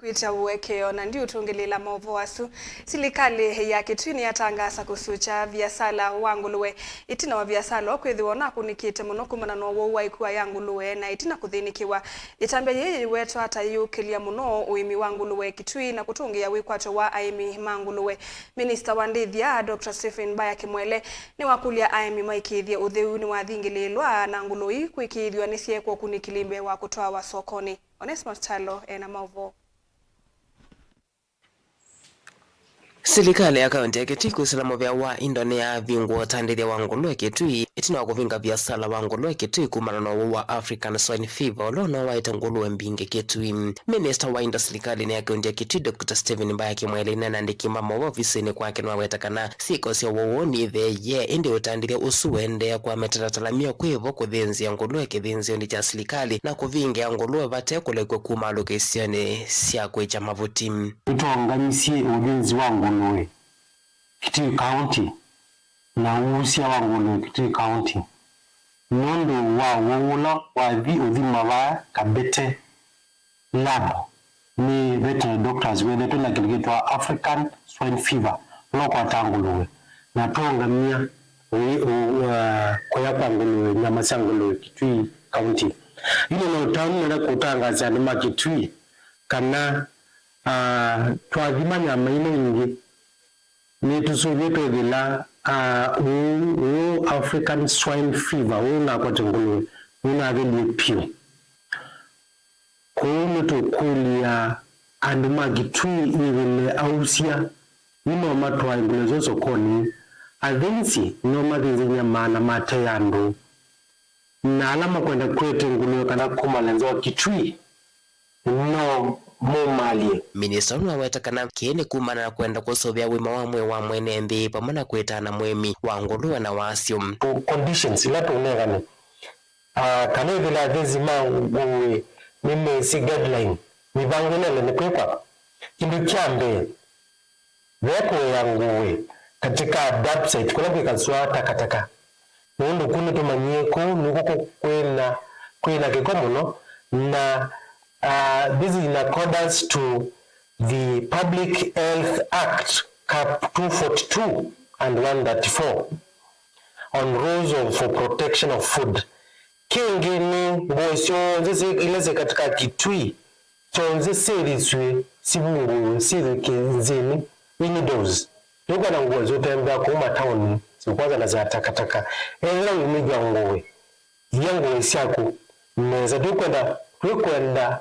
Kwĩtya ũekeo na ndiũtũngĩlĩĩla maũvoo asu. Silikalĩ ya Kitui nĩyatangaasa kũsũkya viasala wa ngũlũe. Ĩtina wa viasala ũũ kwĩthĩwa ũnakunĩkĩte mũno kumana na ũwau wa ĩkua ya ngũlũe na ĩtina kũthĩnĩkĩwa, ĩtambya yĩĩ yĩwetwa ta yĩũkĩlya mũno ũĩmi wa ngũlũe Kitui na kũtũngĩa wĩkwatyo wa aĩmi ma ngũlũe. Minista wa ndĩthya, Doctor Stephen Mbaya Kimwele, nĩwakũlya aĩmi maĩkĩĩthye ũtheu nĩwathingĩlĩĩlwa na ngũlũe ii kwĩkĩĩthw'a nĩsyeekwa ũkunĩkĩli mbee wa kũtwawa sokonĩ. Onesmus Kyalo ena maũvoo. Silikalĩ ya kaunti ya Kitui kwĩsĩla mũvea wa indo nĩyavingũa ũtandĩthya wa ngũlũe Kitui ĩtina wa kũvinga viasala wa ngũlũe Kitui kumana na ũwau wa African Swine Fever ũla ũnawaĩte ngũlũe mbingĩ Kitui. Minista wa indo silikalĩnĩ ya kaunti ya Kitui, Doctor Stephen Mbaya Kimwele, ĩneena na andĩki ma maũvoo ovisinĩ kwake nĩwaweta kana syĩko sya ũwau ũũ nĩitheeye, ĩndĩ ũtandĩthya ũsu ũendee kwa mĩtalatala myeũ kwĩ vo kũthĩnzĩa ngũlũe kĩthĩnzĩonĩ kya silikalĩ na kũvingĩa ngũlũe vate kũlekw'a kumaalũka isionĩ sya kwĩkya mavuti. Nĩtwaũngamĩsye ũthĩnzi wa ngũlũe Kitui County na uusya wa ngũlũe Kitui County nũndũ wa ũwau ũla wathi ũthima vaa Kabete lab nĩ veterinary doctors wethetwe na kĩndũ kĩtawa African Swine Fever ũla ũkwataa ngũlũe, na twaũngamya ũ-, ũ-, uh, kũya kwa ngũlũe, nyama sya ngũlũe Kitui County. Yu nĩna ũtanu nenda kũtangaasya andũ ma Kitui kana, uh, twathima nyama ino ingĩ, nĩtũsũvie twethĩla, ah, ũũ, ũũ African Swine Fever ũũ ũnakwatya ngũlũe nũnathelie vyũ. Kwoou nĩtũkũlya andũ ma Kitui ĩvĩle ausya nĩmo matwae ngũlũe soo sokonĩ, athĩnzi no mathĩnzĩe nyama na mate andũ, na ala makwenda kũete ngũlũe kana kũmala nza wa Kitui no mũmalye. Minista ũũ nĩwaweta kana kĩĩ nĩ kumana na kwenda kũsũvĩa ũima wa mwĩĩ wa mwene nthĩ vamwe na kwĩtana mũĩmi wa ngũlũe na wasyo. Tũ conditions ila tũnengane, ah, kana ĩvĩla athĩnzi ma ngũlũe nĩmesĩ guideline, mĩvango ĩla ĩla nĩ kwĩkwa. Kĩndũ kya mbee, ve kũea ngũlũe katika dump site kũla kwĩkaswaa takataka, nũndũ kũu nĩtũmanyie kũu nĩkw'o kũ-, kwĩna, kwĩna kĩko mũno, na, uh, this is in accordance to the Public Health Act, cap two forty-two and one thirty-four on rules of, for protection of food. Kĩngĩ nĩ ngũa syonthe syĩ, ila syĩ katika Kitui, syonthe syĩthĩsw'e sivungũĩwe, syĩthĩwe kĩnzĩnĩ, indoors. Nĩũkwona ngũa syũtembea kũu mataoni, syĩkwatha na sya takataka. Ethĩwa wĩmĩthya ngũa, ia ngũa syaku nesa. Tũkwenda, tũkwenda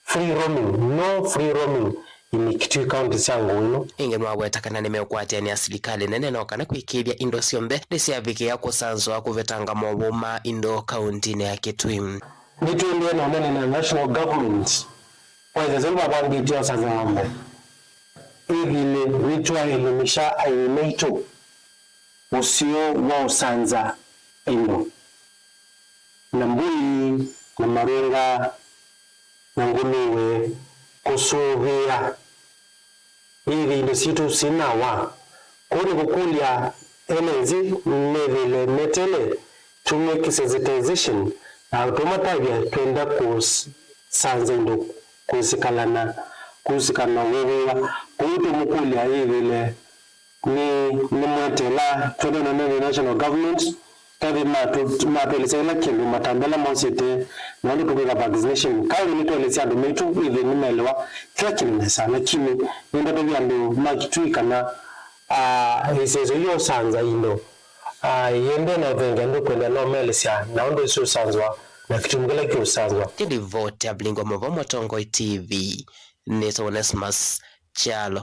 free roaming, no free roaming in Kitui County sya ngũa ĩno. Ĩngĩ nĩwaweta kana nĩmeũkwatĩanĩa silikalĩ nene no kana kwĩkĩĩthya indo syonthe nĩsyavikĩa kũsanzwa kũvetanga mowau ma indo kauntinĩ ya Kitui. Nĩtũendee na ũnene na national government kwa ĩtheseu mavangĩtye ũsanza ng'ombe. Ĩthĩle nĩtwaelimisha aĩmi maitũ ũseo wa ũsanza indo na mbũi na marũnga na ngũlũwe kũsũvĩa ĩthĩ indo sitũ syĩnawa. Kwoou nĩkũkũlya ene nzĩ methĩle metele tũmĩke sensitization na tũmatavya twenda kũsanza indo kwĩsĩkana na kũsĩkana ũvĩwa. Kwoou tũmũkũlya ĩthĩle nĩ, nĩmwetela twende na nĩ national government, kethĩ matũ-, matũelesya ĩla kĩndũ matambya ala mosĩte na ũndũ tũkwĩka vaccination. Kawĩ nĩtũelesya andũ maitũ ĩthĩ nĩmaelewa kĩla kĩndũ nesa, lakini nĩndatavya andũ ma Kitui kana, ah, ĩseso ya ũsanza indo, ah, yende na ũthenga andũ kwenda no melesya na ũndũ ĩsu ũsanzwa na kĩtumi kĩla kĩũsanzwa. Nĩ livoti ya Vilingi wa Mauvoo Mũtongoi T V, nĩtawa Onesmus Kyalo.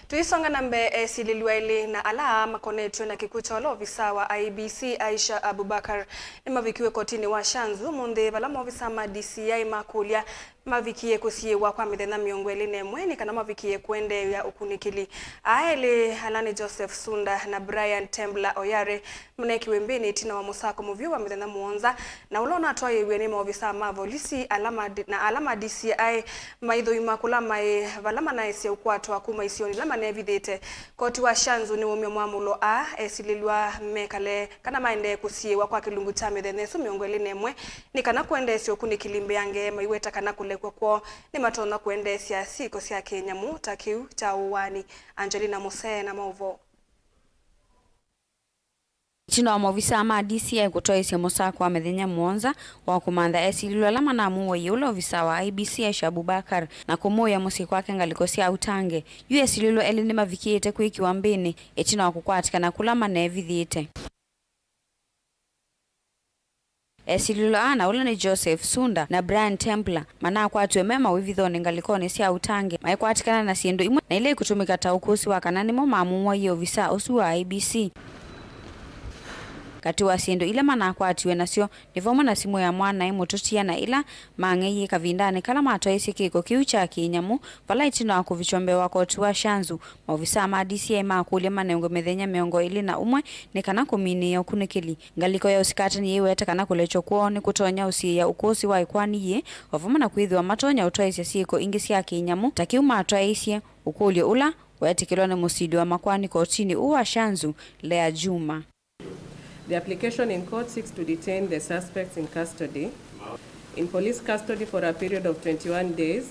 Tũisonga na mbee, esilĩlw'a elĩ na ala makonetw'e na kĩkw'ũ kya ũla ovisa wa I E B C, Aisha Abubakar, nĩmavikiw'e kotinĩ wa Shanzu ũmũnthĩ, vala maovisa ma D C I makũlya mavikie kũsiĩĩwa kwa mĩthenya mĩongo ĩlĩ na ĩmwe nĩ kana mavikie kũendeea ũkunĩkĩli. Aa elĩ ala nĩ Joseph Sunda na Brian Tembla Oyare, manekiwe mbĩnĩ ĩtina wa mũsako mũvyũ wa mĩthenya mũonza, na ũla ũnatwaĩĩw'e nĩ maovisaa ma volisi ala ma, na ala ma D C I maithũima kũla maĩ vala manaĩsye ũkwatwa kuma isionĩ ila manevithĩte. Koti wa Shanzu nĩwaumya mwamũlo aa esilĩlw'a mekale kana maendee kũsiĩĩwa kwa kĩlungu kya mĩthenya ĩsu mĩongo ĩlĩ na ĩmwe nĩ kana kũendeesya ũkunĩkĩli mbeange, maiweta kana kũlekw'a kwoo nĩmatonya kũendeesya syĩko sya kĩnyamũ ta kĩu kya ũaani. Angelina Musee na maũvoo. Ĩtina wa maovisaa ma D C I kũtwaĩĩsya mũsako wa mĩthenya mũonza wa kũmantha esilĩlw'a ala manamũwaie ũla ovisaa wa I E B C Aisha Abubakar na kũmũĩa mũsyĩ kwake ngalĩko sya ũtange, yu esilĩlw'a elĩ nĩmavikĩĩte kwĩkĩwa mbĩnĩ ĩtina wa kũkwatĩkana kũla manevithĩte. Esilĩlw'a aa na ũla nĩ Joseph Sunda na Brian Tembla manakwatiwe me mawĩvithonĩ ngalĩkonĩ sya ũtange, maikwatĩkana na syĩndũ imwe na ila ikũtũmĩka ta ũkũsĩ wa kana nĩmo mamũwaie ovisaa ũsu wa I E B C. Katĩ wa syĩndũ ila manakwatiwe nasyo nĩ vamwe na simũ ya mwanae mũtũtia na ila mang'eie kavindanĩ kala matwaĩĩsye kĩko kĩu kya kĩnyamũ, vala ĩtina wa kũvikywa mbee wa koti wa Shanzu, maovisaa ma D C I makũlya manengwe mĩthenya mĩongo ĩlĩ na ũmwe nĩ kana kũminĩĩa ũkunĩkĩli. Ngalĩko ya ũsikatani yĩweta kana kũlekywa kwoo nĩkũtonya ũsiĩĩa ũkũsĩ wa ĩkoani yĩĩ, o vamwe na kwĩthĩwa matonya ũtwaĩĩsya syĩko ingĩ sya kĩnyamũ ta kĩu matwaĩĩsye, ũkũlyo ũla weetĩkĩlwa nĩ mũsili wa makoani kotinĩ ũũ wa Shanzu, Leah Juma. The application in court seeks to detain the suspects in custody, in police custody for a period of twenty-one days,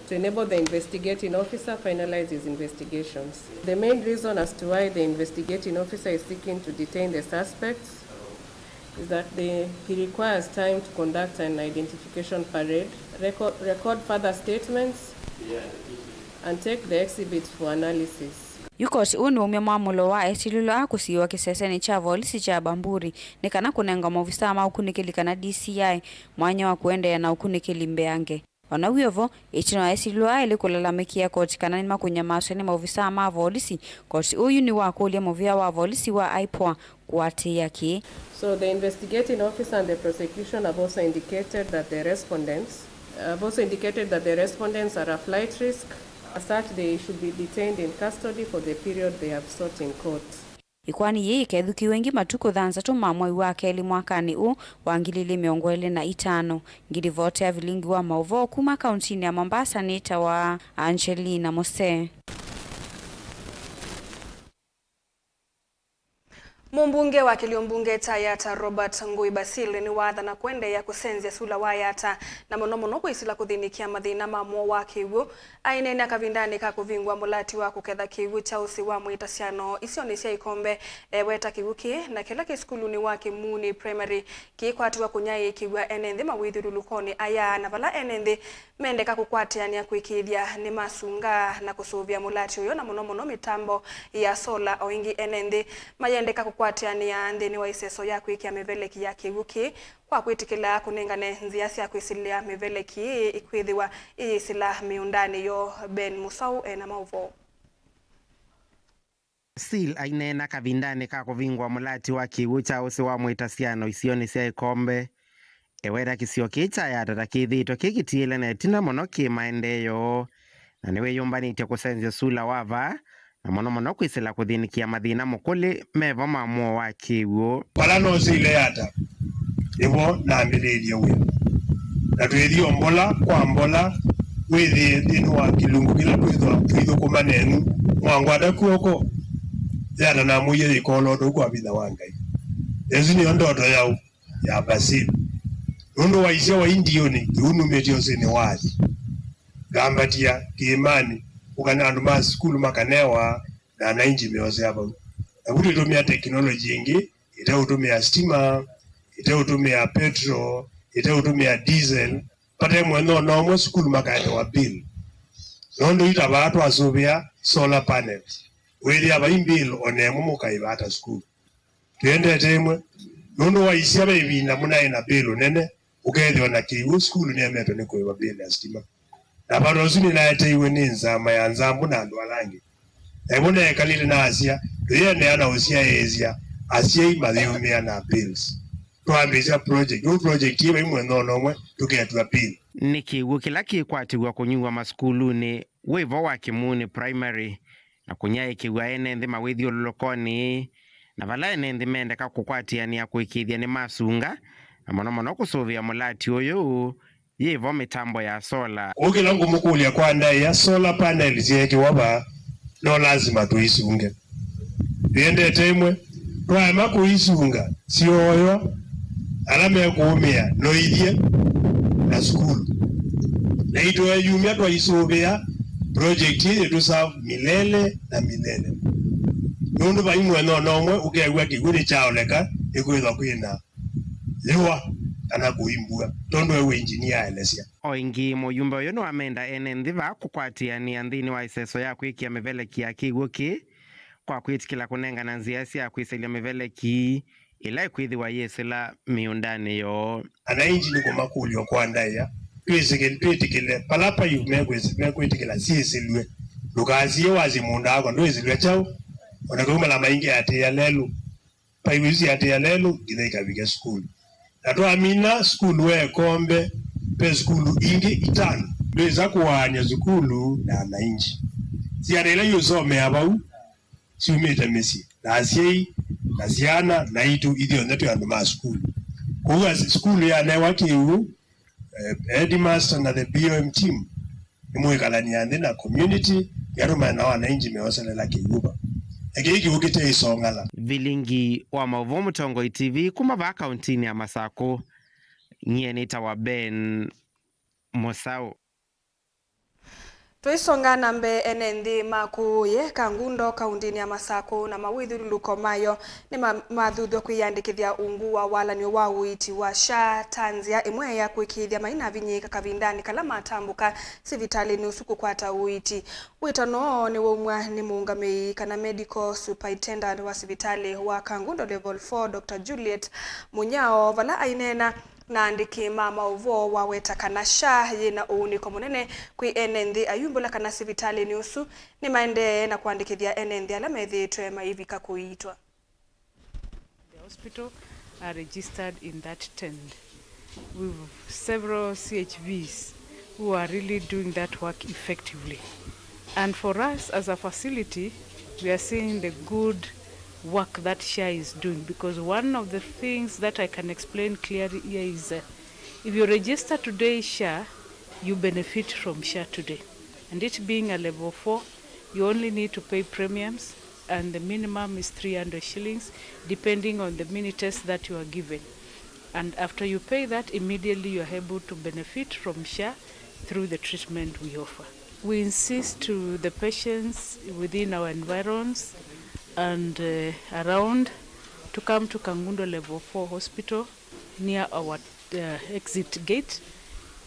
to enable the investigating officer finalize his investigations. The main reason as to why the investigating officer is seeking to detain the suspects is that they, he requires time to conduct an identification parade, record, record further statements, and take the exhibits for analysis. Yu koti ũũ nĩwaumya mwamũlo wa esilĩlw'a aa kũsiĩĩwa kĩsesenĩ kya volisi kya Bamburi nĩ kana kũnenga maovisaa ma ũkunĩkĩli kana D C I mwanya wa kũendeea na ũkunĩkĩli mbeange. O na wĩ o vo, ĩtina wa esilĩlw'a aa elĩ kũlalamĩkĩa koti kana nĩmakũnyamaasw'a nĩ maovisaa ma volisi, koti ũũ yu nĩwakũlya mũvĩa wa volisi wa IPOA kũatĩĩa kĩĩ. So the investigating officer and the prosecution have also indicated that the respondents, have also indicated that the respondents are a flight risk. As such, they should be detained in custody for the period they have sought in court. Ĩkoani yĩĩ ĩkethukĩĩw'a ĩngĩ matukũ thanthatũ ma mwei wa kelĩ mwakanĩ ũũ wa ngili ilĩ mĩongo ĩlĩ na itano. Ngilivoti ya Vilingi wa Maũvoo kuma kauntinĩ ya Mombasa nĩtawa Angelina Musee. Mũmbunge wa kĩlio mbunge kya Yatta Robert Ngũi Basil nĩwathana kũendeea kũsenzya sula wa Yatta, na mũno mũno kwĩsĩla kũthĩnĩkĩa mathĩna ma mũo wa kĩw'ũ. Aineena kavindanĩ ka kũvingũa mũlati wa kũketha kĩw'ũ kya ũsĩ wa mũitasyano isionĩ sya Ikombe, eweta kĩw'ũ kĩĩ na kĩla kĩ sukulunĩ wa Kĩmuni Primary kĩikwatĩwa kũnyaĩĩkĩw'a ene nthĩ mawĩthyũlũlũkonĩ aya, na vala ene nthĩ mendeka kũkwatĩanĩa kũĩkĩĩthya nĩmasunga na kũsũvĩa mũlati ũyũ, na mũno mũno mĩtambo ya sola. O ĩngĩ, ene nthĩ mayendeka kũkwatĩanĩa nthĩnĩ wa ĩseso ya kwĩkĩa mĩveleki ya kĩw'ũ kĩĩ kwa kwĩtĩkĩla kũnengane nzĩa sya kwĩsĩlĩa mĩveleki ĩĩ ĩkwĩthĩwa ĩyĩsĩla mĩũndanĩ yoo. Ben Mũsaũ ena maũvoo. Basil aineena kavindanĩ ka kũvingũa mũlati wa kĩw'ũ kya ũsĩ wa mũitasyano isionĩ sya Ikombe, eweta kĩsio kĩĩ kya Yatta ta kĩthĩĩtwe kĩ kĩtiĩle na ĩtina mũno kĩ maendeeo, na nĩwĩyũmbanĩtye kũsenzya sula wa vaa, na mũno mũno kwĩsĩla kũthĩnĩkĩa mathĩna mũkũlĩ mevo ma mũo wa kĩw'ũ. Vala nosĩile Yatta, nĩvo nambĩlĩĩlye wĩa, na twĩthi o mbola kwa mbola wĩthĩe nthĩnĩ wa kĩlungu kĩla twĩthwa tũithũkũma nenyu. Mwangwata kw'oko, Yatta namwĩie yĩkolotwe kwa vinya wa Ngai. Ĩsu nĩyo ndoto yaũ ya Basil. Nũndũ waisye wa indioni, kĩu numĩtye ũsĩnĩ wa athi. Ngambatia kĩĩmanĩ, ũkana andũ ma sukulu makanewa, na anainji meosea vau. Navu twĩtũmĩa teknoloji ĩngĩ, ĩteũtũmĩa stima, ĩteũtũmĩa petro, ĩteũtũmĩa diesel, vate mwena ona ũmwe sukulu makaetewa bill. Nũndũ yu ta vaa twasũvĩa solar panels, wĩthĩa vai bill ona ĩmwe mũkaĩva ata sukulu. Twĩendete ĩmwe, nũndũ waisya ve ĩvinda mũnaĩ na bill nene, ũkethĩwa na kĩw'ũ, sukulu nĩemetwe nĩ kũĩva bill ya sitima. Na vata ũsu nĩnaeteiwe nĩ nzama ya Nzambu na andũ ala angĩ. Na ĩvo neekalile naasya, tũyĩendeea na ũsyaĩĩsya asyai mayĩumĩa na bills. Twambĩĩsya project, ũu project yĩ vai mwena ona ũmwe tũketw'a bill. Nĩ kĩw'ũ kĩla kĩkwatĩw'a kũnyuwa masukulunĩ wĩ vo wa Kĩmuni Primary, na kũnyaĩĩkĩw'a ene nthĩ mawĩthyũlũlũkonĩ, na vala ene nthĩ mendeka kũkwatĩanĩa kũĩkĩĩthya nĩmasunga, na mũno mũno kũsũvĩa mũlati ũyũ yĩ vo mĩtambo ya sola. Kũu kĩla ngũmũkũlya kwa ndaĩa, solar panels syeekĩwa va, no lasima tũisunge. Twĩendete ĩmwe, twaema kũisunga, syooywa, ala mekũũmĩa noithye na sukulu. Na itũeyumya twaisũvĩa, project ĩĩ yĩtũserve milele na milele. Nũndũ vai mwena ona ũmwe ũkew'a kĩw'ũ nĩkyaoleka, nĩkwĩthwa kwĩna yũa kana kũi mbua, tondũ e wĩ engineer aelesya. O ĩngĩ, mũyumbe ũyũ nĩwamenda ene nthĩ vaa kũkwatĩanĩa nthĩnĩ wa ĩseso ya kwĩkĩa mĩveleki ya kĩw'ũ kĩĩ kwa kwĩtĩkĩla kũnengana nzĩa sya kwĩsĩlya mĩveleki ĩla ĩkwĩthĩwa yĩsĩla mĩũndanĩ yoo. Anainji nĩkũmakũlya kwa ndaĩa, twĩsĩkĩle, twĩtĩkĩle vala paivu mekwĩsĩ-, mekwĩtĩkĩla syĩsĩlw'e. Ndũkasie wasye mũũnda wakwa ndwĩsĩlw'e kyaũ, o na kaumala maingĩ atĩĩa lelũ. Paivu isu siatĩĩa lelũ nginya ikavike sukulu. Na twamina sukulu wa Ĩkombe, ve sukulu ingĩ itano. Ndwĩsa kũaany'a sukulu na anainji. Syana ila iũsomea vau syumĩte mĩsyĩ, na asyai, na syana, naitũ, ithyonthe twĩ andũ ma sukulu. Kwoou as-, sukulu yanewa kĩw'ũ, eh, headmaster na the B O M team nĩmwĩkalany'a nthĩ na community, yatũmana na wananchi meoselela kĩw'ũ va. Na kĩĩ kĩw'ũ kĩte ĩsongala. Vilingi wa maũvoo Mũtongoi T V kuma vaa kauntinĩ ya Masakũ, nyie nĩtawa Ben Mũsaũ. Tũisonga na mbee, ene nthĩ ma kũũ Kangundo, kauntinĩ ya Masakũ, na mawĩthyũlũlũko mayo nĩmathuthw'a kwĩyandĩkĩthya ungu wa walan'yo wa ũiiti wa SHA ta nzĩa ĩmwe ya kũĩkĩĩthya mainavinyĩĩka kavindanĩ kala matambũka sivitalĩnĩ ũsu kũkwata ũiiti. Wĩtano nĩwaumw'a nĩ mũũngamĩi kana medical superintendent wa sivitalĩ wa Kangundo Level four, Doctor Juliet Mũnyao, vala aineena na aandĩki ma maũvoo waweta kana SHA yĩ na ũunĩko mũnene kwĩ ene nthĩ ayumbũla kana sivitalĩnĩ ũsu nĩmaendee na kũandĩkĩthya ene nthĩ ala methĩĩtwe maivika kũiitwa. The hospital are registered in that tent. We've several C H Vs who are really doing that work effectively. And for us as a facility, we are seeing the good work that SHA is doing, because one of the things that I can explain clearly here is, uh, if you register today SHA, you benefit from SHA today. And it being a level four, you only need to pay premiums And the minimum is three hundred shillings, depending on the mini test that you are given. And after you pay that, immediately you are able to benefit from SHA through the treatment we offer. We insist to the patients within our environs and, uh, around to come to Kangundo Level four Hospital near our, uh, exit gate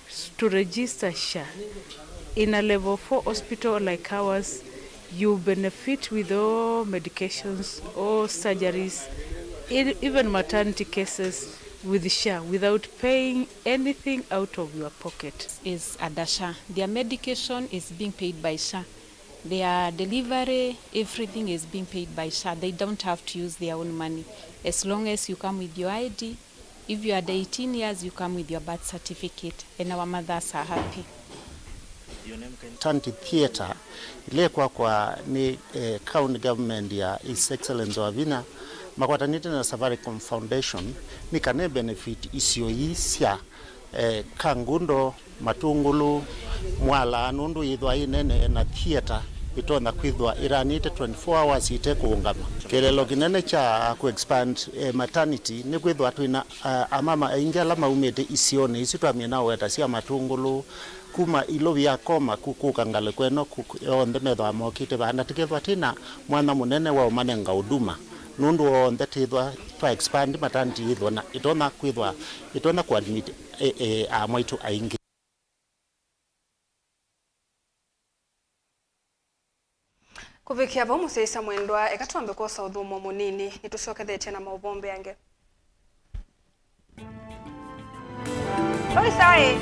s-, to register SHA. In a level four hospital like ours, you benefit with all medications, all surgeries, e-, even maternity cases with SHA without paying anything out of your pocket. Is under SHA. Their medication is being paid by SHA. Their delivery, everything is being paid by SHA. They don't have to use their own money. As long as you come with your I D, if you are under eighteen years, you come with your birth certificate, and our mothers are happy. Maternity theatre ĩla ĩkwakwa nĩ, eh, county government ya His Excellency Wavinya makwatanĩte na Safaricom Foundation nĩ kana benefit isio ii sya, eh, Kangundo, Matungulu, Mwala, nũndũ yĩthwa ĩ nene na theatre ĩtonya kwĩthwa ĩranĩte twenty-four hours ĩte kũũngama. Kĩeleelo kĩnene kya ku expand, eh, maternity nĩ kwĩthwa twĩna, ah, amama aingĩ ala maumĩte isionĩ isu twamina ũweta sya Matungulu, kuma Ilovi ya Koma ku-, kũka ngalĩko ĩno ku-, ku-, onthe methwa mokĩte vaa, na tũkethwa twĩna mwanya mũnene wa ũmanenga huduma, nũndũ onthe twĩthwa twa expand maternity yĩthwa na ĩtonya kwĩthwa, ĩtonya ku admit, e, e, amwaitũ aingĩ. Kũvikĩa vau, mũsyaĩĩsya mwendwa, eka twambe kwosa ũthũmũo mũnini, nĩtũsyokethetye na maũvoo mbeange. Oi, saĩ.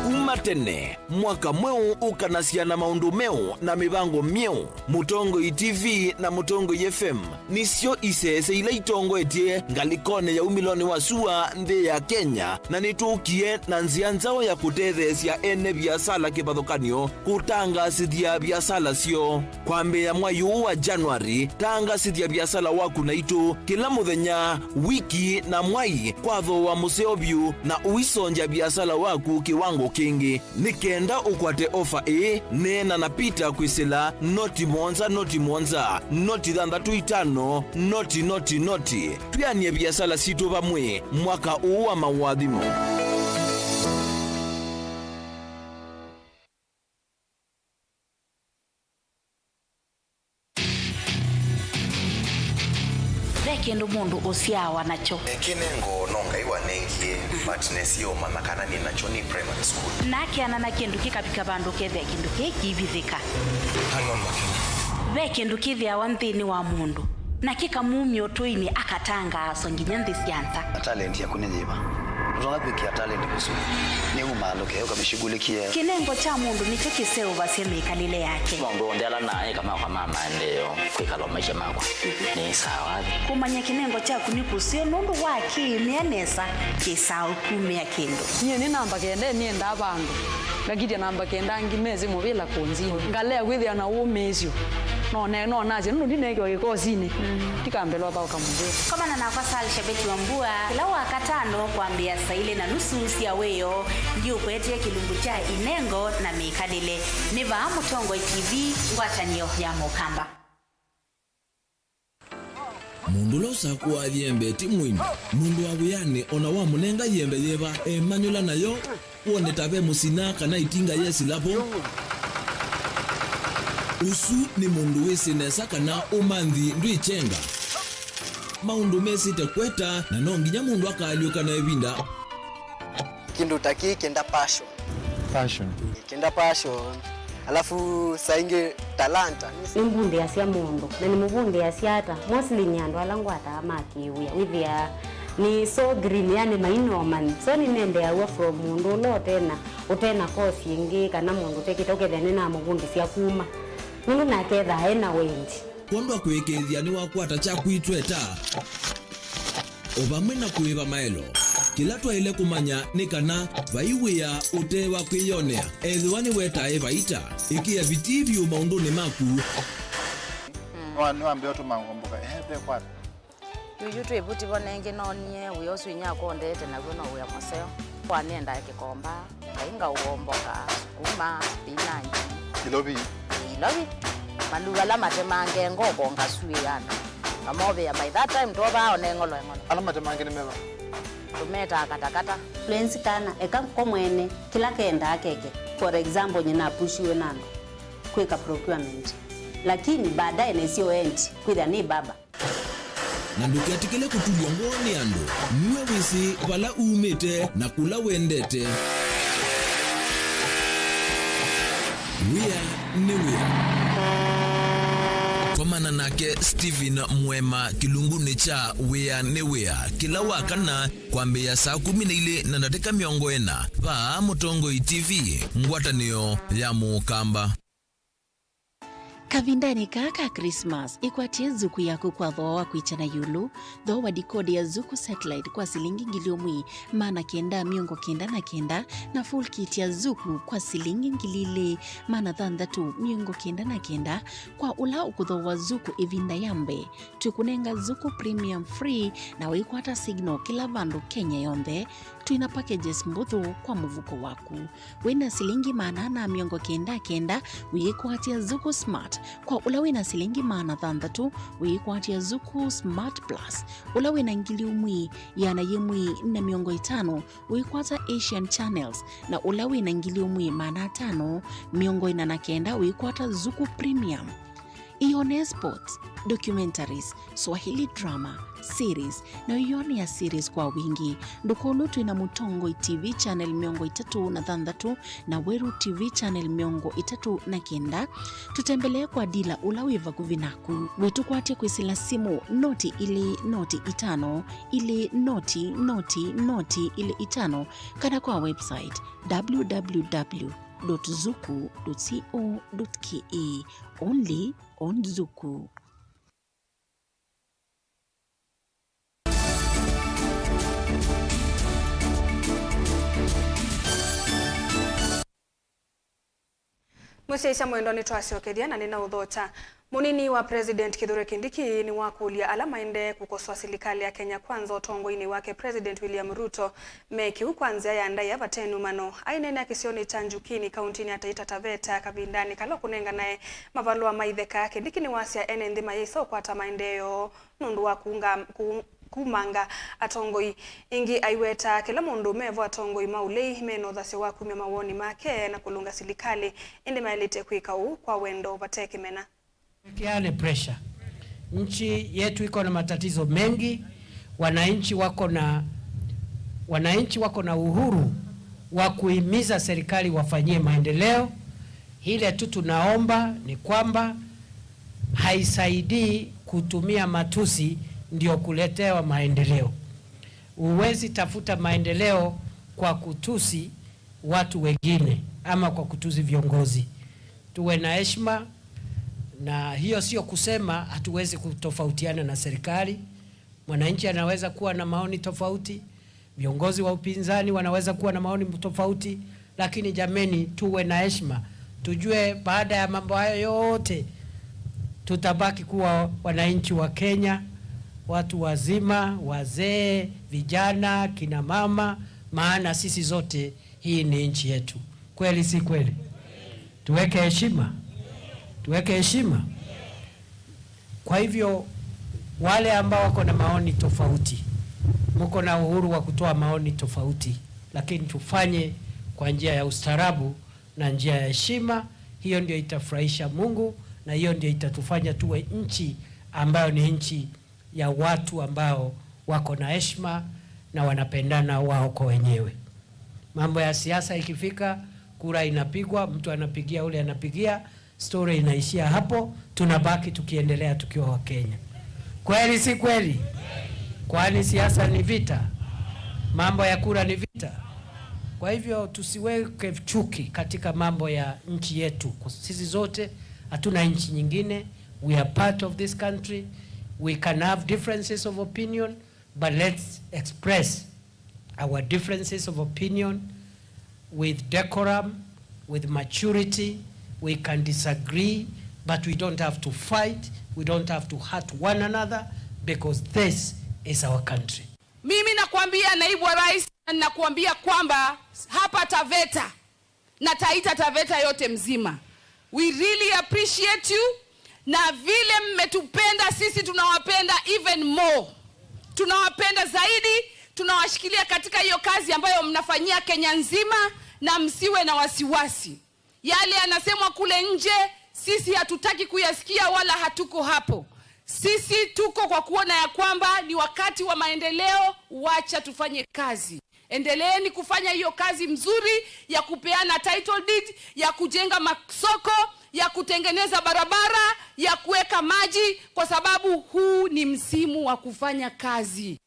Kuma tene, mwaka mweũ ũkanasya na maũndũ meũ na mĩvango myeũ. Mũtongoi T V na Mũtongoi F M nĩsyo isese ila itongoetye ngalĩkonĩ ya umĩlonĩ wa sua nthĩ ya Kenya, na nĩtũkie na nzĩa nzaũ ya kũtetheesya ene viasala kĩvathũkany'o kũtangaasĩthya viasala syoo. Kwambĩĩa mwai ũũ wa January, tangaasĩthya viasala waku naitũ kĩla mũthenya, wiki, na mwai kwa thooa mũseo vyũ, na ũisongya viasala waku kĩwango kĩngĩ. Nĩ kenda ũkwate ofa ĩĩ, neena na Peter kwĩsĩla noti mũonza, noti mũonza, noti thanthatũ itano, noti, noti, noti. Twĩanĩe viasala sitũ vamwe mwaka ũũ wa maũathimo. Ve kĩndũ mũndũ ũsyaawa nakyo. Kĩnengo no Ngai wanengie, but nesie ũmanya kana nĩ nakyo nĩ primary school. Na akeana na kĩndũ kĩkavika vandũ ũkethĩa kĩndũ kĩĩ kĩivithĩka. Hang on, Makena. Ve kĩndũ kĩthĩawa nthĩnĩ wa mũndũ, na kĩkamumya ũtũinĩ, akatangaaswa nginya nthĩ sya nza. Talent yaku nĩ yĩva? Ndũtonya kwĩkĩa talent kũsu. Nĩ umaalũke, ũkamĩshughulikie. Kĩnengo kya mũndũ nĩkyo kĩseũvasya mĩkalĩle yake. Maũndũ onthe ala naĩ kama kwa ma maendeeo, kwĩkala o maisha makwa nĩ sawa. Kũmanya kĩnengo kyaku nĩ kũseo nũndũ wa kĩĩmĩa nesa kĩsaa ũkumĩa kĩndũ. Nyie nĩ namba kenda, nĩendaa vandũ. Ngakitya namba kenda angĩ mesĩ mũvĩla kũnzini. Ngalea kwĩthĩa na ũmĩĩsyo. No ne-, no nasye, nũndũ ndineekiwa kĩkosinĩ. Mm. Ndikambĩlwa thaũka mũvĩla. Komana nakwa Sal Shabeti wa Mbua, kĩla Wakatano kwambĩĩa saa ilĩ na nusu sya wĩoo, ndiũkwetie kĩlungu kya inengo na mĩkalĩle. Nĩ vaa Mũtongoi T V, ngwatanĩo ya Mũkamba. Mũndũ ũla ũsakũaa yembe ti mũini. Mũndũ wa wĩanĩ o na wamũnenga yembe yĩva, emanyũla nayo, wone ta ve mũsina kana ĩtinga yesĩla vo. Ũsu nĩ mũndũ wĩsĩ nesa kana ũmanthi ndwĩkyenga. Maũndũ mesĩte kweta, na no nginya mũndũ akaalyũka na ĩvinda. Kĩndũ ta kĩĩ kĩenda passion. Passion. Kĩenda passion. Alafu saa ingĩ talanta. Nĩmbundĩasya mũndũ, na nĩmũvundĩasya ata? Mostly nĩ andũ ala ngwataa ma kĩwĩa. Wĩthĩaa nĩ so green, yani mainomani. So nĩnendeaw'a from mũndũ ũla ũtena, ũtena course ĩngĩ, kana mũndũ ũtekĩte, ũkethĩa nĩnamũvundĩsya kuma. Nũndũ nake ethaa ena wendi. Kwondũ wa kũĩkĩĩthya nĩwakwata kyaku itweta. O vamwe na kũĩva maelo, kĩla twaĩle kũmanya nĩ kana vai wĩa ũte wa kwĩyonea, ethĩwa nĩwetae vaita, ĩkĩa vitii vyũ maũndũnĩ maku. Nĩwa-, nĩwambĩĩa ũtũma ngomboka, ehe, ve kwata. Yu twĩ vu tivo nengĩ noonie wĩa ũsu inyakwa ũndeete naw'o no wĩa mũseo. Kwa nĩendaa kĩkomba, ngai ngaũomboka, sukuma, spinach. Ilovi? Ĩĩ, ilovi. Maluva ala matemange ngoko ngasuĩĩa andũ. Ngamovĩa by that time twovaa one ng'olo eng'olo. Ala matemange nĩ meva? Tũmetaa katakata. Florence kana eka ko mwene kĩla kendaa keke. For example, nyina apushiwe na andũ kwĩka procurement. Lakini baadaye nĩsyo endi kwĩthĩa nĩ baba. Na ndũketĩkĩle kũtulw'a ngoo nĩ andũ. Nue wĩsĩ vala umĩte na kũla wendete. Wĩa nĩ wĩa. Komana nake Stephen Mwema kĩlungunĩ kya Wĩa nĩ Wĩa kĩla wa kana kwambĩĩa saa kũmi na ilĩ na ndatĩka mĩongo ĩna vaa Mũtongoi T V, ngwatanĩo ya Mũkamba. Kavindanĩ kaa ka Christmas, ĩkwatye zuku yaku kwa thooa wa kwĩkya na ĩũlũ. Thooa dikodi ya Zuku Satellite kwa silingi ngili ũmwe maana kenda mĩongo kenda na kenda, na full kit ya Zuku kwa silingi ngili ilĩ maana thanthatũ mĩongo kenda na kenda. Kwa ũla ũkũthooa Zuku ĩvinda ya mbee, twĩkũnenga Zuku Premium free na wĩkwata signal kĩla vandũ Kenya yonthe. Twĩna packages mbũthũ kwa mũvuko waku. Wĩna silingi maana ana mĩongo kenda kenda, wĩĩkwatya Zuku Smart. Kwa ũla wĩna silingi maana thanthatũ, wĩĩkwatya Zuku Smart Plus. Ũla wĩna ngili ũmwe, ĩana yĩmwe na mĩongo ĩtano, wĩĩkwata Asian Channels, na ũla wĩna ngili ũmwe maana atano mĩongo ĩna na kenda, wĩĩkwata Zuku Premium. Ĩyonee sports, documentaries, Swahili drama, series, na ĩyonea series kwa wingĩ. Ndũkolwe twĩna Mũtongoi T V channel mĩongo ĩtatũ na thanthatũ na Weru T V channel mĩongo ĩtatũ na kenda. Tũtembelee kwa dila ũla wĩ vakuvĩ naku. Wĩtũkwatye kwĩsĩla simũ noti ilĩ noti itano ilĩ noti noti noti ilĩ itano, kana kwa website w w w dot zuku dot co dot k a. Only on Zuku. Mũsyaĩĩsya mwendwa, nĩtwasyokethya na nĩnaũthokya. Mũnini wa President Kithure Kindiki nĩwakũlya ala maendee kũkosoa silikalĩ ya Kenya Kwanza ũtongoinĩ wake President William Ruto meke ũu kwa nzĩa ya ndaĩa vate nũmano. Aineenea kĩsionĩ kya Njukini, kauntinĩ ya Taita Taveta, kavindanĩ kala ũkũnenganae mavalũa ma itheka, Kindiki nĩwasya ene nthĩ mayĩsa ũkwata maendeeo nũndũ wa kuunga-, ku-, kumanga atongoi. Ĩngĩ aiweta kĩla mũndũ mevo atongoi ma ũlei mena ũthasyo wa kumya mawoni make na kũlũnga silikalĩ, ĩndĩ maĩlĩte kwĩka ũu kwa wendo vate kĩmena. Tuwekeane pressure. Nchi yetu iko na matatizo mengi. Wananchi wako na, wananchi wako na uhuru wa kuhimiza serikali wafanyie maendeleo. Ile tu tunaomba ni kwamba haisaidii kutumia matusi ndio kuletewa maendeleo. Huwezi tafuta maendeleo kwa kutusi watu wengine ama kwa kutusi viongozi. Tuwe na heshima, na hiyo sio kusema hatuwezi kutofautiana na serikali. Mwananchi anaweza kuwa na maoni tofauti, viongozi wa upinzani wanaweza kuwa na maoni tofauti, lakini jameni, tuwe na heshima. Tujue baada ya mambo hayo yote, tutabaki kuwa wananchi wa Kenya, watu wazima, wazee, vijana, kina mama, maana sisi zote hii ni nchi yetu. Kweli si kweli? Tuweke heshima, tuweke heshima. Kwa hivyo, wale ambao wako na maoni tofauti, mko na uhuru wa kutoa maoni tofauti, lakini tufanye kwa njia ya ustaarabu na njia ya heshima. Hiyo ndio itafurahisha Mungu, na hiyo ndio itatufanya tuwe nchi ambayo ni nchi ya watu ambao wako na heshima na wanapendana wao kwa wenyewe. Mambo ya siasa ikifika, kura inapigwa, mtu anapigia ule, anapigia, story inaishia hapo, tunabaki tukiendelea tukiwa Wakenya. Kweli si kweli? Kwani siasa ni vita? Mambo ya kura ni vita? Kwa hivyo tusiweke chuki katika mambo ya nchi yetu. Sisi zote hatuna nchi nyingine. We are part of this country. We can have differences of opinion, but let's express our differences of opinion with decorum, with maturity. We can disagree, but we don't have to fight. We don't have to hurt one another, because this is our country. Mimi nakuambia, Naibu wa Rais, na ninakuambia kwamba hapa Taveta na Taita Taveta yote mzima, we really appreciate you, na vile mmetupenda sisi tunawapenda even more, tunawapenda zaidi, tunawashikilia katika hiyo kazi ambayo mnafanyia Kenya nzima, na msiwe na wasiwasi. Yale yanasemwa kule nje, sisi hatutaki kuyasikia wala hatuko hapo. Sisi tuko kwa kuona ya kwamba ni wakati wa maendeleo, wacha tufanye kazi. Endeleeni kufanya hiyo kazi mzuri ya kupeana title deed, ya kujenga masoko, ya kutengeneza barabara, ya kuweka maji, kwa sababu huu ni msimu wa kufanya kazi.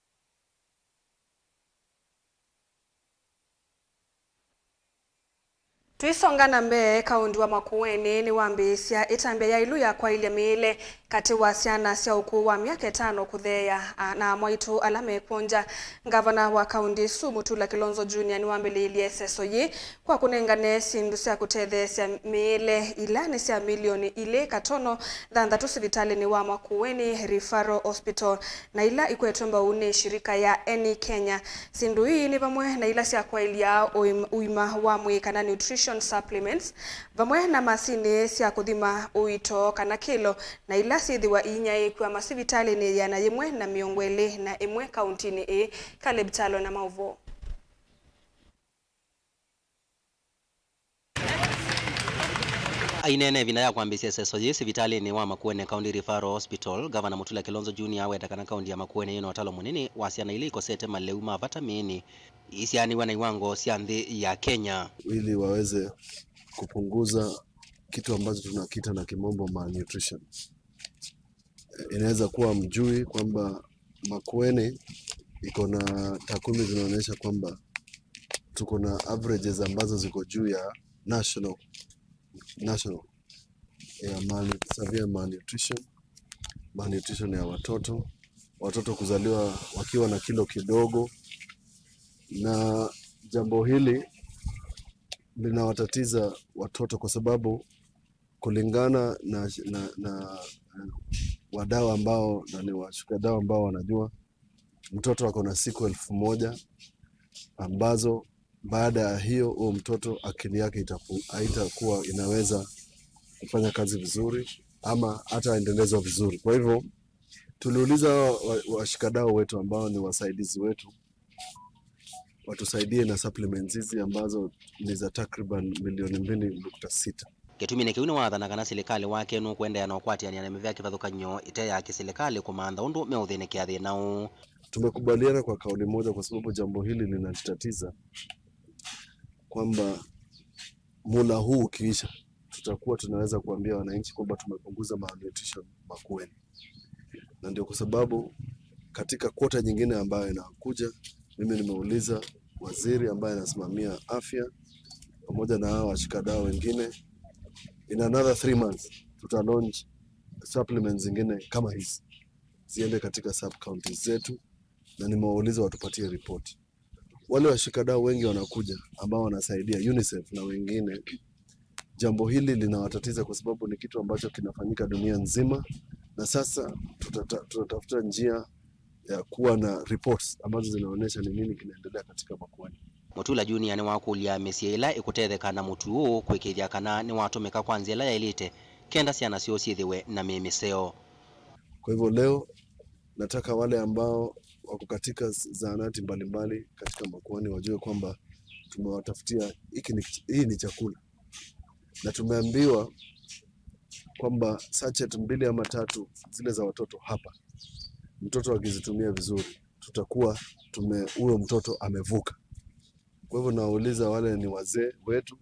Tũisonga na mbee, kaũndi wa Makueni nĩwambĩĩsya ĩtambya ya ĩlũ ya kwaĩlya mĩĩle katĩ wa syana sya ũkũũ wa myaka ĩtano kũtheea, a, na amwaitũ ala me kwongya. Ngavana wa kaũndi ĩsu, Mutula Kilonzo Junior, nĩwambĩlĩĩlye ĩseso yĩĩ kwa kũnengane syĩndũ sya kũtetheesya mĩĩle ila nĩ sya milioni ilĩ katono thanthatũ sivitalĩnĩ wa Makueni Referral Hospital, na ila ikwetwe mbau nĩ shirika ya Any Kenya. Syĩndũ ii nĩ vamwe na ila sya kwaĩlya ũim-, ũima wa mwĩĩ kana nutrition supplements, vamwe na masinĩ sya kũthima ũito kana kĩlo, na ila syĩthĩwa iinyaĩĩkw'a masivitalĩnĩ ĩana yĩmwe na mĩongo ĩlĩ na ĩmwe kaũntinĩ ĩĩ. Caleb Kyalo na maũvoo. Aineena ĩvinda ya kwambĩĩsya ĩseso yĩĩ sivitalĩnĩ wa Makueni County Referral Hospital, Ngavana Mutula Kilonzo Junior aweta kana kaũndi ya Makueni yĩna ũtalo mũnini wa syana ila ikosete malĩu ma vata mĩĩnĩ, isyaanĩw'a na iwango sya nthĩ ya Kenya. Ili waweze kupunguza kitu ambacho tunakiita na kimombo malnutrition. Inaweza kuwa mjui kwamba Makueni iko na takwimu zinaonyesha kwamba tuko na averages ambazo ziko juu ya national, national ya malnu-, severe malnutrition, malnutrition ya watoto, watoto kuzaliwa wakiwa na kilo kidogo, na jambo hili linawatatiza watoto kwa sababu kulingana na, na, na, eh, wadau ambao na ni washikadau ambao wanajua, mtoto ako na siku elfu moja ambazo baada ya hiyo huo mtoto akili yake itaku-, haitakuwa inaweza kufanya kazi vizuri ama hataendelezwa vizuri. Kwa hivyo tuliuliza wa, wa, washikadau wetu ambao ni wasaidizi wetu watusaidie na supplements hizi ambazo ni za takriban milioni mbili nukta sita. Kĩtumi nĩ kĩu nĩwathana kana silikalĩ wake nũkũendeea na ũkwatĩanĩa na mĩvĩa kĩvathũkany'o ĩte ya kĩsilikalĩ kũmantha ũndũ meũthĩnĩkĩa thĩna ũũ. Tumekubaliana kwa kauli moja kwa sababu jambo hili linatutatiza, kwamba mula huu ukiisha, tutakuwa tunaweza kuambia wananchi kwamba tumepunguza malnutrition Makueni. Na ndio kwa sababu katika quarter nyingine ambayo inakuja, mimi nimeuliza waziri ambaye anasimamia afya pamoja na hawa washikadau wengine, in another three months tuta launch supplements zingine kama hizi ziende katika sub counties zetu, na nimewauliza watupatie ripoti. Wale washikadau wengi wanakuja ambao wanasaidia, UNICEF na wengine, jambo hili linawatatiza kwa sababu ni kitu ambacho kinafanyika dunia nzima, na sasa tutata-, tutatafuta njia ya kuwa na reports ambazo zinaonyesha ni nini kinaendelea katika Makueni. Mutula Junior nĩwakũlya mĩsyĩ ĩla ĩkũtetheka na mũtu ũũ kũĩkĩĩthya kana nĩwatũmĩka kwa nzĩa ĩla yaĩlĩte kenda syana syoo syĩthĩwe na mĩĩ mĩseo. Kwa hivyo leo nataka wale ambao wako katika z-, zahanati mbalimbali katika Makueni wajue kwamba tumewatafutia, hiki ni, hii ni chakula. Na tumeambiwa kwamba sachet mbili ama tatu zile za watoto hapa, mtoto akizitumia vizuri, tutakuwa tume-, huyo mtoto amevuka. Kwa hivyo nawauliza wale ni wazee wetu,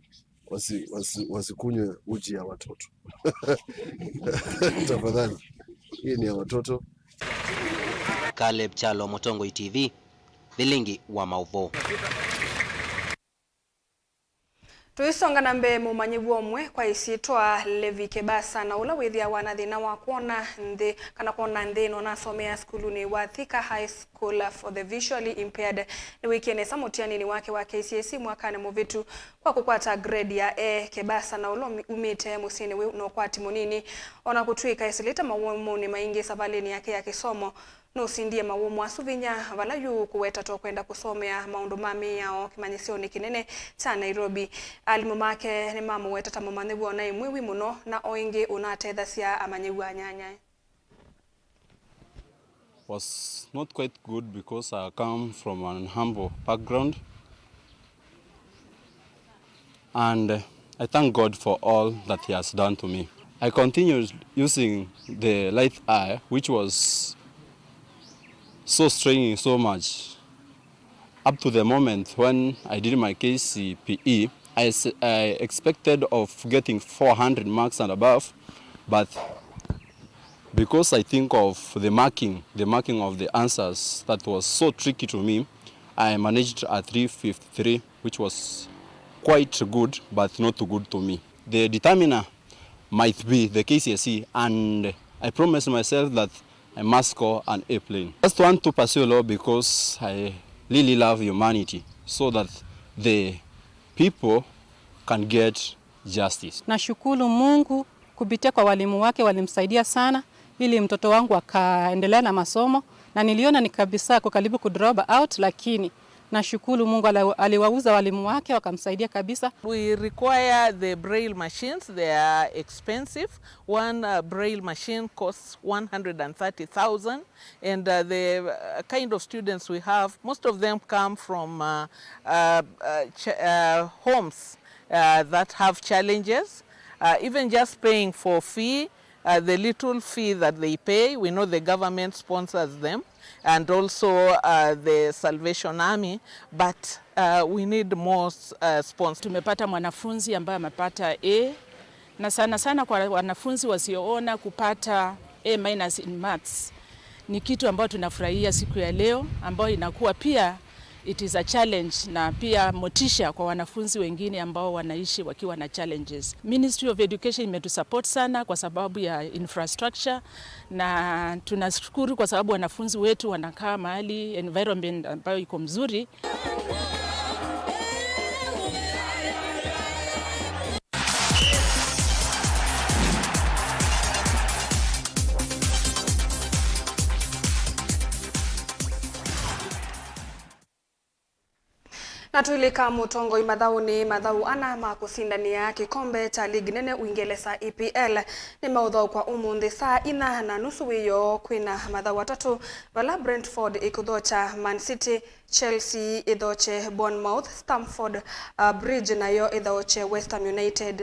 wasi-, wasi-, wasikunywe uji ya watoto. Tafadhali. Hii ni ya watoto. Caleb Kyalo, Mũtongoi T V, Vilingi wa Maũvoo. Tũisonga na mbee, mũmanyĩw'a ũmwe kwa ĩsyĩtwa Levi Kebasa, na ũla wĩthĩawa na thĩna wa kwona nthĩ, kana kwona nthĩ ĩno, nasomeaa sukulunĩ wa Thika High School for the Visually Impaired, nĩwĩkie nesa mũtianinĩ wake wa K C S E mwakanĩ mũvĩtu kwa kũkwata grade ya A. Kebasa, na ũla umi-, umĩte mũsyĩnĩ wĩ na ũkwati mũnini, o na kũtw'ĩka esĩlĩte mawũmũnĩ maingĩ savalĩnĩ yake ya kĩsomo, Nũsindie mawũmũ asu vinya vala yu kũweta tũkwenda kũsomea maũndũ ma mĩao kĩmanyĩsyonĩ kĩnene kya Nairobi. Alimũ make nĩmamũweta ta mũmanyĩw'a ũnaĩ mwĩwi mũno na o ĩngĩ ũnatethasya amanyĩw'a anyanyae. Was not quite good because I come from an humble background, and I thank God for all that He has done to me. I continued using the light eye, which was so straining so much. Up to the moment when I did my K C P E, I, s- I expected of getting four hundred marks and above, but because I think of the marking, the marking of the answers that was so tricky to me, I managed a three fifty-three, which was quite good, but not too good to me. The determiner might be the K C S E, and I promised myself that I must score an A plain. Just want to pursue law because I really love humanity, so that the people can get justice. Nashukuru Mungu kupitia kwa walimu wake, walimsaidia sana ili mtoto wangu akaendelea na masomo, na niliona ni kabisa ako karibu ku drop out, lakini nashukuru Mungu ala- aliwauza walimu wake wakamsaidia kabisa. We require the braille machines, they are expensive. One uh, braille machine costs one hundred and thirty thousand, and uh, the uh, kind of students we have, most of them come from uh, uh, uh, ch- uh, homes uh, that have challenges. Uh, even just paying for fee, uh, the little fee that they pay, we know the government sponsors them, and also uh, the Salvation Army, but uh, we need more uh, sponsors. Tumepata mwanafunzi ambaye amepata A, na sana sana kwa wanafunzi wasioona, kupata A minus in maths ni kitu ambayo tunafurahia siku ya leo, ambayo inakuwa pia it is a challenge na pia motisha kwa wanafunzi wengine ambao wanaishi wakiwa na challenges. Ministry of Education imetusupport sana kwa sababu ya infrastructure, na tunashukuru kwa sababu wanafunzi wetu wanakaa mahali, environment ambayo iko mzuri. Na tũilĩka mũtongoi mathaũnĩ, mathaũ ana ma kũsindanĩa kĩkombe kya ligi nene Uingeresa, E P L, nĩmeũthaũkwa ũmũnthĩ saa inya na nusu wĩoo. Kwĩna mathaũ atatũ, vala Brentford ĩkũthokya Man City, Chelsea ĩthokye Bournemouth, Stamford uh, Bridge nayo ĩthokye West Ham United